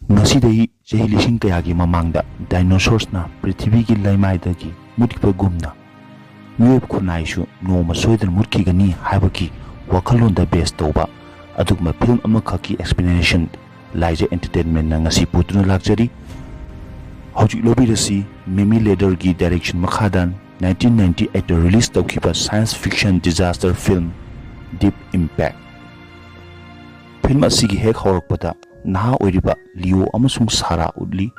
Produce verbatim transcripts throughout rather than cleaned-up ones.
ꯉꯁꯤꯗꯒꯤ ꯆꯍꯤ ꯂꯤꯁꯤꯡ ꯀꯌꯥꯒꯤ ꯃꯃꯥꯡꯗ dinosaurs ꯅ ꯄ꯭ꯔꯤꯊꯤꯕꯤꯒꯤ ꯂꯩꯃꯥꯏꯗꯒꯤ ꯃꯨꯠꯈꯤꯕꯒꯨꯝꯅ, ꯃꯤꯑꯣꯏꯕ ꯈꯨꯟꯅꯥꯏꯁꯨ ꯅꯣꯡꯃ ꯁꯣꯏꯗꯅ ꯃꯨꯠꯈꯤꯒꯅꯤ ꯍꯥꯏꯕꯒꯤ ꯋꯥꯈꯜꯂꯣꯟꯗ base ꯇꯧꯕ ꯑꯗꯨꯒꯨꯝꯕ film ꯑꯃꯈꯛꯀꯤ explanation ꯂꯥꯏꯖ Entertainment ꯅ ꯉꯁꯤ ꯄꯨꯗꯨꯅ ꯂꯥꯛꯆꯔꯤ꯫ ꯍꯧꯖꯤꯛ ꯂꯧꯕꯤꯔꯁꯤ ꯃꯤꯃꯤ ꯂꯦꯗꯔꯒꯤ direction ꯃꯈꯥꯗ nineteen ninety eight ꯇ release ꯇꯧꯈꯤꯕ science fiction disaster film Deep Impact꯫ Film ꯑꯁꯤꯒꯤ ꯍꯦꯛ ꯍꯧꯔꯛꯄꯗ ꯅꯍꯥ ꯑꯣꯏꯔꯤꯕ ꯂꯤꯑꯣ ꯑꯃꯁꯨꯡ ꯁꯥꯔꯥ ꯎꯠꯂꯤ꯫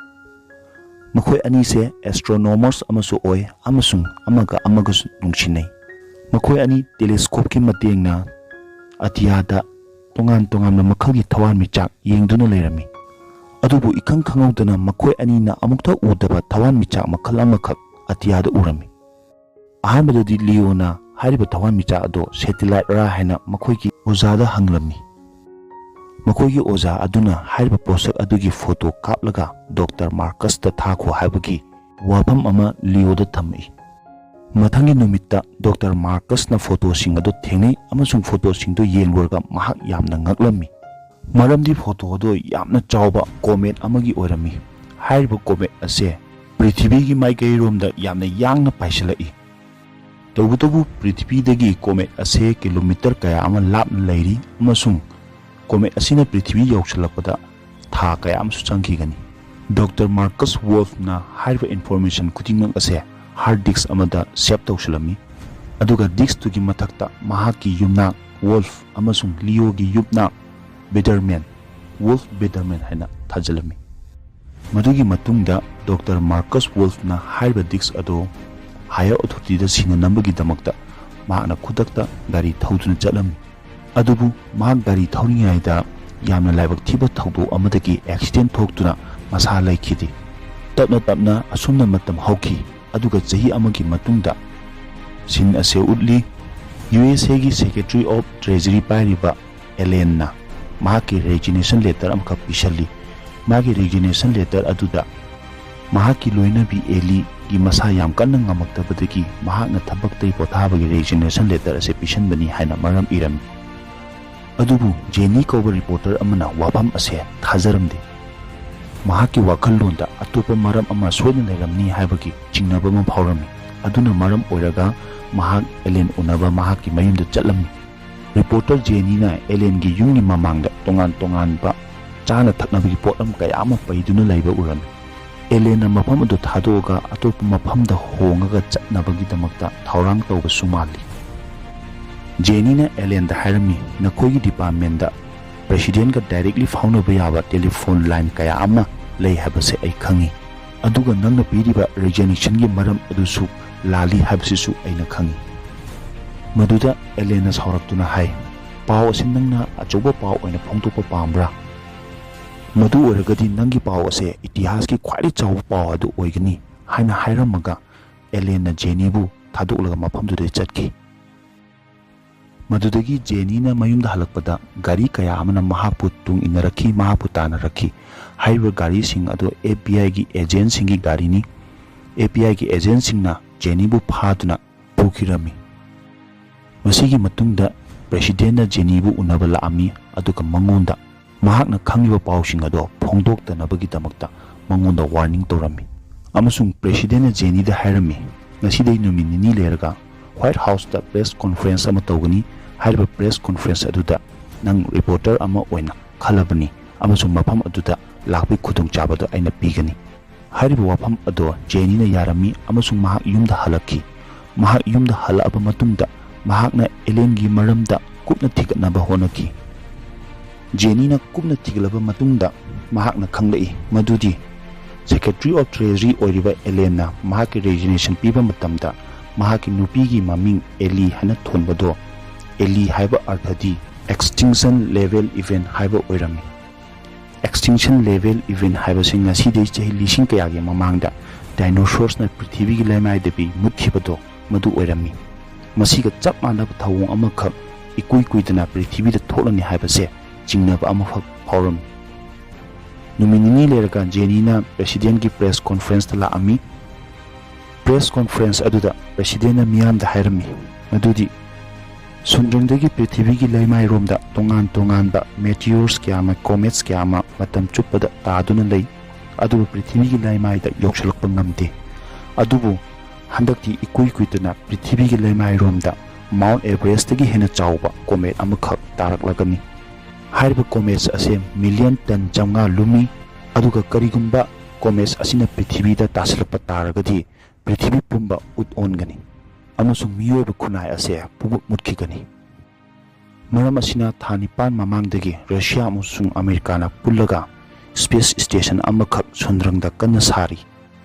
ꯃꯈꯣꯏ ꯑꯅꯤꯁꯦ astronomers ꯑꯃꯁꯨ ꯑꯣꯏ ꯑꯃꯁꯨꯡ ꯑꯃꯒ ꯑꯃꯒꯁꯨ ꯅꯨꯡꯁꯤꯅꯩ꯫ ꯃꯈꯣꯏ ꯑꯅꯤ telescope ꯀꯤ ꯃꯇꯦꯡꯅ ꯑꯇꯤꯌꯥꯗ ꯇꯣꯉꯥꯟ ꯇꯣꯉꯥꯟꯕ ꯃꯈꯜꯒꯤ ꯊꯋꯥꯟꯃꯤꯆꯥꯛ ꯌꯦꯡꯗꯨꯅ ꯂꯩꯔꯝꯃꯤ꯫ ꯑꯗꯨꯕꯨ ꯏꯈꯪ ꯈꯪꯍꯧꯗꯅ ꯃꯈꯣꯏ ꯑꯅꯤꯅ ꯑꯃꯨꯛꯇ ꯎꯗꯕ ꯊꯋꯥꯟꯃꯤꯆꯥꯛ ꯃꯈꯜ ꯑꯃꯈꯛ ꯑꯇꯤꯌꯥꯗ ꯎꯔꯝꯃꯤ꯫ ꯑꯍꯥꯟꯕꯗꯗꯤ ꯂꯤꯑꯣꯅ ꯍꯥꯏꯔꯤꯕ ꯊꯋꯥꯟꯃꯤꯆꯥꯛ ꯑꯗꯨ satellite ꯔꯥ ꯍꯥꯏꯅ ꯃꯈꯣꯏꯒꯤ ꯑꯣꯖꯥꯗ ꯍꯪꯂꯝꯃꯤ꯫ ꯃꯈꯣꯏꯒꯤ ꯑꯣꯖꯥ ꯑꯗꯨꯅ ꯍꯥꯏꯔꯤꯕ ꯄꯣꯠꯁꯛ ꯑꯗꯨꯒꯤ photo ꯀꯥꯞꯂꯒ ꯗꯣꯛꯇꯔ ꯃꯥꯔꯀꯁꯇ ꯊꯥꯈꯣ ꯍꯥꯏꯕꯒꯤ ꯋꯥꯐꯝ ꯑꯃ ꯂꯤꯑꯣꯗ ꯊꯝꯃꯛꯏ꯫ ꯃꯊꯪꯒꯤ ꯅꯨꯃꯤꯠꯇ ꯗꯣꯛꯇꯔ ꯃꯥꯔꯀꯁꯅ photo ꯁꯤꯡ ꯑꯗꯨ ꯊꯦꯡꯅꯩ ꯑꯃꯁꯨꯡ photo ꯁꯤꯡꯗꯨ ꯌꯦꯡꯂꯨꯔꯒ ꯃꯍꯥꯛ ꯌꯥꯝꯅ ꯉꯛꯂꯝꯃꯤ꯫ ꯃꯔꯝꯗꯤ photo ꯑꯗꯨ ꯌꯥꯝꯅ ꯆꯥꯎꯕ comet ꯑꯃꯒꯤ ꯑꯣꯏꯔꯝꯃꯤ꯫ ꯍꯥꯏꯔꯤꯕ comet ꯑꯁꯦ ꯄ꯭ꯔꯤꯊꯤꯕꯤꯒꯤ ꯃꯥꯏꯀꯩꯔꯣꯝꯗ ꯌꯥꯝꯅ ꯌꯥꯡꯅ ꯄꯥꯏꯁꯤꯜꯂꯛꯏ꯫ ꯇꯧꯕꯇꯕꯨ ꯄ꯭ꯔꯤꯊꯤꯕꯤꯗꯒꯤ comet ꯑꯁꯦ kilometre ꯀꯌꯥ ꯑꯃ ꯂꯥꯞꯅ ꯂꯩꯔꯤ ꯑꯃꯁꯨꯡ comet ꯑꯁꯤꯅ ꯄ꯭ꯔꯤꯊꯤꯕꯤ ꯌꯧꯁꯤꯜꯂꯛꯄꯗ ꯊꯥ ꯀꯌꯥ ꯑꯃꯁꯨ ꯆꯪꯈꯤꯒꯅꯤ꯫ ꯗꯣꯛꯇꯔ ꯃꯥꯔꯀꯁ ꯋꯣꯜꯐꯅ ꯍꯥꯏꯔꯤꯕ information ꯈꯨꯗꯤꯡꯃꯛ ꯑꯁꯦ hard disk ꯑꯃꯗ save ꯇꯧꯁꯤꯜꯂꯝꯃꯤ꯫ ꯑꯗꯨꯒ disk ꯇꯨꯒꯤ ꯃꯊꯛꯇ ꯃꯍꯥꯛꯀꯤ ꯌꯨꯝꯅꯥꯛ ꯋꯣꯜꯐ ꯑꯃꯁꯨꯡ ꯂꯤꯑꯣꯒꯤ ꯌꯨꯝꯅꯥꯛ ꯕꯦꯗꯔꯃꯦꯟ, ꯋꯣꯜꯐ ꯕꯦꯗꯔꯃꯦꯟ ꯍꯥꯏꯅ ꯊꯥꯖꯤꯜꯂꯝꯃꯤ꯫ ꯃꯗꯨꯒꯤ ꯃꯇꯨꯡꯗ ꯗꯣꯛꯇꯔ ꯃꯥꯔꯀꯁ ꯋꯣꯜꯐꯅ ꯍꯥꯏꯔꯤꯕ disk ꯑꯗꯨ higher authority ꯗ ꯁꯤꯟꯅꯅꯕꯒꯤꯗꯃꯛꯇ ꯃꯍꯥꯛꯅ ꯈꯨꯗꯛꯇ ꯒꯥꯔꯤ ꯊꯧꯗꯨꯅ ꯆꯠꯂꯝꯃꯤ꯫ ꯑꯗꯨꯕꯨ ꯃꯍꯥꯛ ꯒꯥꯔꯤ ꯊꯧꯔꯤꯉꯩꯗ ꯌꯥꯝꯅ ꯂꯥꯏꯕꯛ ꯊꯤꯕ ꯊꯧꯗꯣꯛ ꯑꯃꯗꯒꯤ accident ꯊꯣꯛꯇꯨꯅ ꯃꯁꯥ ꯂꯩꯈꯤꯗꯦ꯫ ꯇꯞꯅ ꯇꯞꯅ ꯑꯁꯨꯝꯅ ꯃꯇꯝ ꯍꯧꯈꯤ, ꯑꯗꯨꯒ ꯆꯍꯤ ꯑꯃꯒꯤ ꯃꯇꯨꯡꯗ scene ꯑꯁꯤ ꯎꯠꯂꯤ꯫ ꯌꯨ ꯑꯦꯁ ꯑꯦ ꯒꯤ Secretary of Treasury ꯄꯥꯏꯔꯤꯕ ꯑꯦꯂꯦꯟꯅ ꯃꯍꯥꯛꯀꯤ resignation letter ꯑꯃꯈꯛ ꯄꯤꯁꯜꯂꯤ꯫ ꯃꯥꯒꯤ resignation letter ꯑꯗꯨꯗ ꯃꯍꯥꯛꯀꯤ ꯂꯣꯏꯅꯕꯤ ꯑꯦꯂꯤꯒꯤ ꯃꯁꯥ ꯌꯥꯝ ꯀꯟꯅ ꯉꯝꯃꯛꯇꯕꯗꯒꯤ ꯃꯍꯥꯛꯅ ꯊꯕꯛꯇꯒꯤ ꯄꯣꯊꯥꯕꯒꯤ resignation letter ꯑꯁꯤ ꯄꯤꯁꯟꯕꯅꯤ ꯍꯥꯏꯅ ꯃꯔꯝ ꯏꯔꯝꯃꯤ꯫ ꯑꯗꯨꯕꯨ ꯖꯦꯅꯤ ꯀꯧꯕ reporter ꯑꯃꯅ ꯋꯥꯐꯝ ꯑꯁꯦ ꯊꯥꯖꯔꯝꯗꯦ꯫ ꯃꯍꯥꯛꯀꯤ ꯋꯥꯈꯜꯂꯣꯟꯗ ꯑꯇꯣꯞꯄ ꯃꯔꯝ ꯑꯃ ꯁꯣꯏꯗꯅ ꯂꯩꯔꯝꯅꯤ ꯍꯥꯏꯕꯒꯤ ꯆꯤꯡꯅꯕ ꯑꯃ ꯐꯥꯎꯔꯝꯃꯤ꯫ ꯑꯗꯨꯅ ꯃꯔꯝ ꯑꯣꯏꯔꯒ ꯃꯍꯥꯛ ꯑꯦꯂꯦꯟ ꯎꯅꯕ ꯃꯍꯥꯛꯀꯤ ꯃꯌꯨꯝꯗ ꯆꯠꯂꯝꯃꯤ꯫ ꯔꯤꯄꯣꯔꯇꯔ ꯖꯦꯅꯤꯅ ꯑꯦꯂꯦꯟꯒꯤ ꯌꯨꯝꯒꯤ ꯃꯃꯥꯡꯗ ꯇꯣꯉꯥꯟ ꯇꯣꯉꯥꯟꯕ ꯆꯥꯅ ꯊꯛꯅꯕꯒꯤ ꯄꯣꯠꯂꯝ ꯀꯌꯥ ꯑꯃ ꯄꯩꯗꯨꯅ ꯂꯩꯕ ꯎꯔꯝꯃꯤ꯫ ꯑꯦꯂꯦꯟꯅ ꯃꯐꯝ ꯑꯗꯨ ꯊꯥꯗꯣꯛꯑꯒ ꯑꯇꯣꯞꯄ ꯃꯐꯝꯗ ꯍꯣꯡꯉꯒ ꯆꯠꯅꯕꯒꯤꯗꯃꯛꯇ ꯊꯧꯔꯥꯡ ꯇꯧꯕꯁꯨ ꯃꯥꯜꯂꯤ꯫ ꯖꯦꯅꯤꯅ ꯑꯦꯂꯦꯟꯗ ꯍꯥꯏꯔꯝꯃꯤ, "ꯅꯈꯣꯏꯒꯤ ꯗꯤꯄꯥꯔꯠꯃꯦꯟꯗ ꯄ꯭ꯔꯦꯁꯤꯗꯦꯟꯒ ꯗꯥꯏꯔꯦꯛꯂꯤ ꯐꯥꯎꯅꯕ ꯌꯥꯕ ꯇꯦꯂꯤꯐꯣꯟ ꯂꯥꯏꯟ ꯀꯌꯥ ꯑꯃ ꯂꯩ ꯍꯥꯏꯕꯁꯦ ꯑꯩ ꯈꯪꯏ꯫ ꯑꯗꯨꯒ ꯅꯪꯅ ꯄꯤꯔꯤꯕ ꯔꯤꯖꯤꯒꯅꯦꯁꯟꯒꯤ ꯃꯔꯝ ꯑꯗꯨꯁꯨ ꯂꯥꯜꯂꯤ ꯍꯥꯏꯕꯁꯤꯁꯨ ꯑꯩꯅ ꯈꯪꯏ꯫" ꯃꯗꯨꯗ ꯑꯦꯂꯦꯟꯅ ꯁꯥꯎꯔꯛꯇꯨꯅ ꯍꯥꯏ, "ꯄꯥꯎ ꯑꯁꯤ ꯅꯪꯅ ꯑꯆꯧꯕ ꯄꯥꯎ ꯑꯣꯏꯅ ꯐꯣꯡꯗꯣꯛꯄ ꯄꯥꯝꯕ꯭ꯔꯥ? ꯃꯗꯨ ꯑꯣꯏꯔꯒꯗꯤ ꯅꯪꯒꯤ ꯄꯥꯎ ꯑꯁꯦ ꯏꯇꯤꯍꯥꯁꯀꯤ ꯈ꯭ꯋꯥꯏꯗꯒꯤ ꯆꯥꯎꯕ ꯄꯥꯎ ꯑꯗꯨ ꯑꯣꯏꯒꯅꯤ" ꯍꯥꯏꯅ ꯍꯥꯏꯔꯝꯃꯒ ꯑꯦꯂꯦꯟꯅ ꯖꯦꯅꯤꯕꯨ ꯊꯥꯗꯣꯛꯂꯒ ꯃꯐꯝꯗꯨꯗ ꯆꯠꯈꯤ꯫ ꯃꯗꯨꯗꯒꯤ ꯖꯦꯅꯤꯅ ꯃꯌꯨꯝꯗ ꯍꯜꯂꯛꯄꯗ ꯒꯥꯔꯤ ꯀꯌꯥ ꯑꯃꯅ ꯃꯍꯥꯛꯄꯨ ꯇꯨꯡ ꯏꯟꯅꯔꯛꯈꯤ, ꯃꯍꯥꯛꯄꯨ ꯇꯥꯟꯅꯔꯛꯈꯤ꯫ ꯍꯥꯏꯔꯤꯕ ꯒꯥꯔꯤꯁꯤꯡ ꯑꯗꯨ ꯑꯦꯐ ꯕꯤ ꯑꯥꯏꯒꯤ ꯑꯦꯖꯦꯟꯁꯤꯡꯒꯤ ꯒꯥꯔꯤꯅꯤ꯫ ꯑꯦꯐ ꯕꯤ ꯑꯥꯏꯒꯤ ꯑꯦꯖꯦꯟꯁꯤꯡꯅ ꯖꯦꯅꯤꯕꯨ ꯐꯥꯗꯨꯅ ꯄꯨꯈꯤꯔꯝꯃꯤ꯫ ꯃꯁꯤꯒꯤ ꯃꯇꯨꯡꯗ ꯄ꯭ꯔꯦꯁꯤꯗꯦꯟꯅ ꯖꯦꯅꯤꯕꯨ ꯎꯅꯕ ꯂꯥꯛꯑꯝꯃꯤ, ꯑꯗꯨꯒ ꯃꯉꯣꯟꯗ ꯃꯍꯥꯛꯅ ꯈꯪꯂꯤꯕ ꯄꯥꯎꯁꯤꯡ ꯑꯗꯣ ꯐꯣꯡꯗꯣꯛꯇꯅꯕꯒꯤꯗꯃꯛꯇ ꯃꯉꯣꯟꯗ ꯋꯥꯔꯅꯤꯡ ꯇꯧꯔꯝꯃꯤ꯫ ꯑꯃꯁꯨꯡ ꯄ꯭ꯔꯦꯁꯤꯗꯦꯟꯅ ꯖꯦꯅꯤꯗ ꯍꯥꯏꯔꯝꯃꯤ, "ꯉꯁꯤꯗꯩ ꯅꯨꯃꯤꯠ ꯅꯤꯅꯤ ꯂꯩꯔꯒ ꯋꯥꯏꯠ ꯍꯥꯎꯁꯇ ꯄ꯭ꯔꯦꯁ ꯀꯣꯟꯐ꯭ꯔꯦꯟꯁ ꯑꯃ ꯇꯧꯒꯅꯤ꯫ ꯍꯥꯏꯔꯤꯕ ꯄ꯭ꯔꯦꯁ ꯀꯣꯟꯐ꯭ꯔꯦꯟꯁ ꯑꯗꯨꯗ ꯅꯪ ꯔꯤꯄꯣꯔꯇꯔ ꯑꯃ ꯑꯣꯏꯅ ꯈꯜꯂꯕꯅꯤ, ꯑꯃꯁꯨꯡ ꯃꯐꯝ ꯑꯗꯨꯗ ꯂꯥꯛꯄꯒꯤ ꯈꯨꯗꯣꯡꯆꯥꯕꯗꯣ ꯑꯩꯅ ꯄꯤꯒꯅꯤ꯫" ꯍꯥꯏꯔꯤꯕ ꯋꯥꯐꯝ ꯑꯗꯣ ꯖꯦꯅꯤꯅ ꯌꯥꯔꯝꯃꯤ ꯑꯃꯁꯨꯡ ꯃꯍꯥꯛ ꯌꯨꯝꯗ ꯍꯜꯂꯛꯈꯤ꯫ ꯃꯍꯥꯛ ꯌꯨꯝꯗ ꯍꯜꯂꯛꯑꯕ ꯃꯇꯨꯡꯗ ꯃꯍꯥꯛꯅ ꯑꯦꯂꯦꯟꯒꯤ ꯃꯔꯝꯗ ꯀꯨꯞꯅ ꯊꯤꯒꯠꯅꯕ ꯍꯣꯠꯅꯈꯤ꯫ ꯖꯦꯅꯤꯅ ꯀꯨꯞꯅ ꯊꯤꯒꯠꯂꯕ ꯃꯇꯨꯡꯗ ꯃꯍꯥꯛꯅ ꯈꯪꯂꯛꯏ ꯃꯗꯨꯗꯤ Secretary of Treasury ꯑꯣꯏꯔꯤꯕ ꯑꯦꯂꯦꯟꯅ ꯃꯍꯥꯛꯀꯤ ꯔꯦꯖꯤꯒꯅꯦꯁꯟ ꯄꯤꯕ ꯃꯇꯝꯗ ꯃꯍꯥꯛꯀꯤ ꯅꯨꯄꯤꯒꯤ ꯃꯃꯤꯡ ꯑꯦꯂꯤ ꯍꯥꯏꯅ ꯊꯣꯟꯕꯗꯣ, ꯑꯦꯂꯤ ꯍꯥꯏꯕ ꯑꯔꯊꯗꯤ Extinction Level Event ꯍꯥꯏꯕ ꯑꯣꯏꯔꯝꯃꯤ꯫ Extinction Level Event ꯍꯥꯏꯕꯁꯤ ꯉꯁꯤꯗꯩ ꯆꯍꯤ ꯂꯤꯁꯤꯡ ꯀꯌꯥꯒꯤ ꯃꯃꯥꯡꯗ ꯗꯥꯏꯅꯣꯁꯣꯔꯁꯅ ꯄ꯭ꯔꯤꯊꯤꯕꯤꯒꯤ ꯂꯩꯃꯥꯏꯗꯒꯤ ꯃꯨꯠꯈꯤꯕꯗꯣ ꯃꯗꯨ ꯑꯣꯏꯔꯝꯃꯤ꯫ ꯃꯁꯤꯒ ꯆꯞ ꯃꯥꯟꯅꯕ ꯊꯧꯑꯣꯡ ꯑꯃꯈꯛ ꯏꯀꯨꯏ ꯀꯨꯏꯗꯅ ꯄ꯭ꯔꯤꯊꯤꯕꯤꯗ ꯊꯣꯛꯂꯅꯤ ꯍꯥꯏꯕꯁꯦ ꯆꯤꯡꯅꯕ ꯑꯃꯈꯛ ꯐꯥꯎꯔꯝꯃꯤ꯫ ꯅꯨꯃꯤꯠ ꯅꯤꯅꯤ ꯂꯩꯔꯒ ꯖꯦꯅꯤꯅ ꯄ꯭ꯔꯦꯁꯤꯗꯦꯟꯒꯤ ꯄ꯭ꯔꯦꯁ ꯀꯣꯟꯐ꯭ꯔꯦꯟꯁꯇ ꯂꯥꯛꯑꯝꯃꯤ꯫ ꯄ꯭ꯔꯦꯁ ꯀꯣꯟꯐ꯭ꯔꯦꯟꯁ ꯑꯗꯨꯗ ꯄ꯭ꯔꯦꯁꯤꯗꯦꯟꯅ ꯃꯤꯌꯥꯝꯗ ꯍꯥꯏꯔꯝꯃꯤ ꯃꯗꯨꯗꯤ ꯁꯨꯟꯗ꯭ꯔꯪꯗꯒꯤ ꯄ꯭ꯔꯤꯊꯤꯕꯤꯒꯤ ꯂꯩꯃꯥꯏꯔꯣꯝꯗ ꯇꯣꯉꯥꯟ ꯇꯣꯉꯥꯟꯕ meteors ꯀꯌꯥ ꯑꯃ, comets ꯀꯌꯥ ꯑꯃ ꯃꯇꯝ ꯆꯨꯞꯄꯗ ꯇꯥꯗꯨꯅ ꯂꯩ꯫ ꯑꯗꯨꯕꯨ ꯄ꯭ꯔꯤꯊꯤꯕꯤꯒꯤ ꯂꯩꯃꯥꯏꯗ ꯌꯧꯁꯤꯜꯂꯛꯄ ꯉꯝꯗꯦ꯫ ꯑꯗꯨꯕꯨ ꯍꯟꯗꯛꯇꯤ ꯏꯀꯨꯏ ꯀꯨꯏꯗꯅ ꯄ꯭ꯔꯤꯊꯤꯕꯤꯒꯤ ꯂꯩꯃꯥꯏꯔꯣꯝꯗ ꯃꯥꯎꯟ ꯑꯦꯚꯔꯦꯁꯇꯒꯤ ꯍꯦꯟꯅ ꯆꯥꯎꯕ ꯀꯣꯃꯦꯠ ꯑꯃꯈꯛ ꯇꯥꯔꯛꯂꯒꯅꯤ꯫ ꯍꯥꯏꯔꯤꯕ ꯀꯣꯃꯦꯠꯁ ꯑꯁꯦ ꯃꯤꯂꯤꯌꯟ ꯇꯟ ꯆꯥꯝꯃꯉꯥ ꯂꯨꯝꯃꯤ꯫ ꯑꯗꯨꯒ ꯀꯔꯤꯒꯨꯝꯕ ꯀꯣꯃꯦꯠꯁ ꯑꯁꯤꯅ ꯄ꯭ꯔꯤꯊꯤꯕꯤꯗ ꯇꯥꯁꯤꯜꯂꯛꯄ ꯇꯥꯔꯒꯗꯤ ꯄ꯭ꯔꯤꯊꯤꯕꯤ ꯄꯨꯝꯕ ꯎꯠ ꯑꯣꯟꯒꯅꯤ ꯑꯃꯁꯨꯡ ꯃꯤꯑꯣꯏꯕ ꯈꯨꯟꯅꯥꯏ ꯑꯁꯦ ꯄꯨꯡꯃꯨꯠ ꯃꯨꯠꯈꯤꯒꯅꯤ꯫ ꯃꯔꯝ ꯑꯁꯤꯅ ꯊꯥ ꯅꯤꯄꯥꯟ ꯃꯃꯥꯡꯗꯒꯤ ꯔꯁꯤꯌꯥ ꯑꯃꯁꯨꯡ ꯑꯃꯦꯔꯤꯀꯥꯅ ꯄꯨꯜꯂꯒ ꯁ꯭ꯄꯦꯁ ꯁ꯭ꯇꯦꯁꯟ ꯑꯃꯈꯛ ꯁꯨꯟꯗ꯭ꯔꯪꯗ ꯀꯟꯅ ꯁꯥꯔꯤ꯫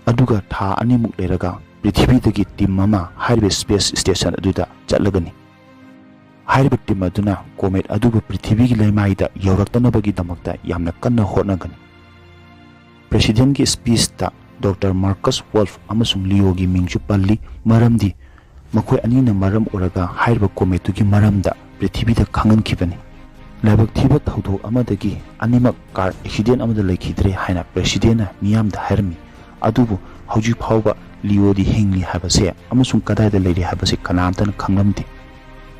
ꯑꯗꯨꯒ ꯊꯥ ꯑꯅꯤꯃꯨꯛ ꯂꯩꯔꯒ ꯄ꯭ꯔꯤꯊꯤꯕꯤꯗꯒꯤ ꯇꯤꯝ ꯑꯃ ꯍꯥꯏꯔꯤꯕ ꯁ꯭ꯄꯦꯁ ꯁ꯭ꯇꯦꯁꯟ ꯑꯗꯨꯗ ꯆꯠꯂꯒꯅꯤ꯫ ꯍꯥꯏꯔꯤꯕ ꯇꯤꯝ ꯑꯗꯨꯅ ꯀꯣꯃꯦꯠ ꯑꯗꯨꯕꯨ ꯄ꯭ꯔꯤꯊꯤꯕꯤꯒꯤ ꯂꯩꯃꯥꯏꯗ ꯌꯧꯔꯛꯇꯅꯕꯒꯤꯗꯃꯛꯇ ꯌꯥꯝꯅ ꯀꯟꯅ ꯍꯣꯠꯅꯒꯅꯤ꯫ ꯄ꯭ꯔꯦꯁꯤꯗꯦꯟꯠꯀꯤ ꯁ꯭ꯄꯤꯆꯇ ꯗꯣꯛꯇꯔ ꯃꯥꯔꯀꯁ ꯋꯣꯜꯐ ꯑꯃꯁꯨꯡ ꯂꯤꯑꯣꯒꯤ ꯃꯤꯡꯁꯨ ꯄꯜꯂꯤ, ꯃꯔꯝꯗꯤ ꯃꯈꯣꯏ ꯑꯅꯤꯅ ꯃꯔꯝ ꯑꯣꯏꯔꯒ ꯍꯥꯏꯔꯤꯕ ꯀꯣꯃꯦꯠꯇꯨꯒꯤ ꯃꯔꯝꯗ ꯄ꯭ꯔꯤꯊꯤꯕꯤꯗ ꯈꯪꯍꯟꯈꯤꯕꯅꯤ꯫ ꯂꯥꯏꯕꯛ ꯊꯤꯕ ꯊꯧꯗꯣꯛ ꯑꯃꯗꯒꯤ ꯑꯅꯤꯃꯛ ꯀꯥꯔ ꯑꯦꯛꯁꯤꯗꯦꯟꯠ ꯑꯃꯗ ꯂꯩꯈꯤꯗ꯭ꯔꯦ ꯍꯥꯏꯅ ꯄ꯭ꯔꯦꯁꯤꯗꯦꯟꯠꯅ ꯃꯤꯌꯥꯝꯗ ꯍꯥꯏꯔꯝꯃꯤ꯫ ꯑꯗꯨꯕꯨ ꯍꯧꯖꯤꯛ ꯐꯥꯎꯕ ꯂꯤꯑꯣꯗꯤ ꯍꯤꯡꯂꯤ ꯍꯥꯏꯕꯁꯦ ꯑꯃꯁꯨꯡ ꯀꯗꯥꯏꯗ ꯂꯩꯔꯤ ꯍꯥꯏꯕꯁꯦ ꯀꯅꯥꯝꯇꯅ ꯈꯪꯂꯝꯗꯦ꯫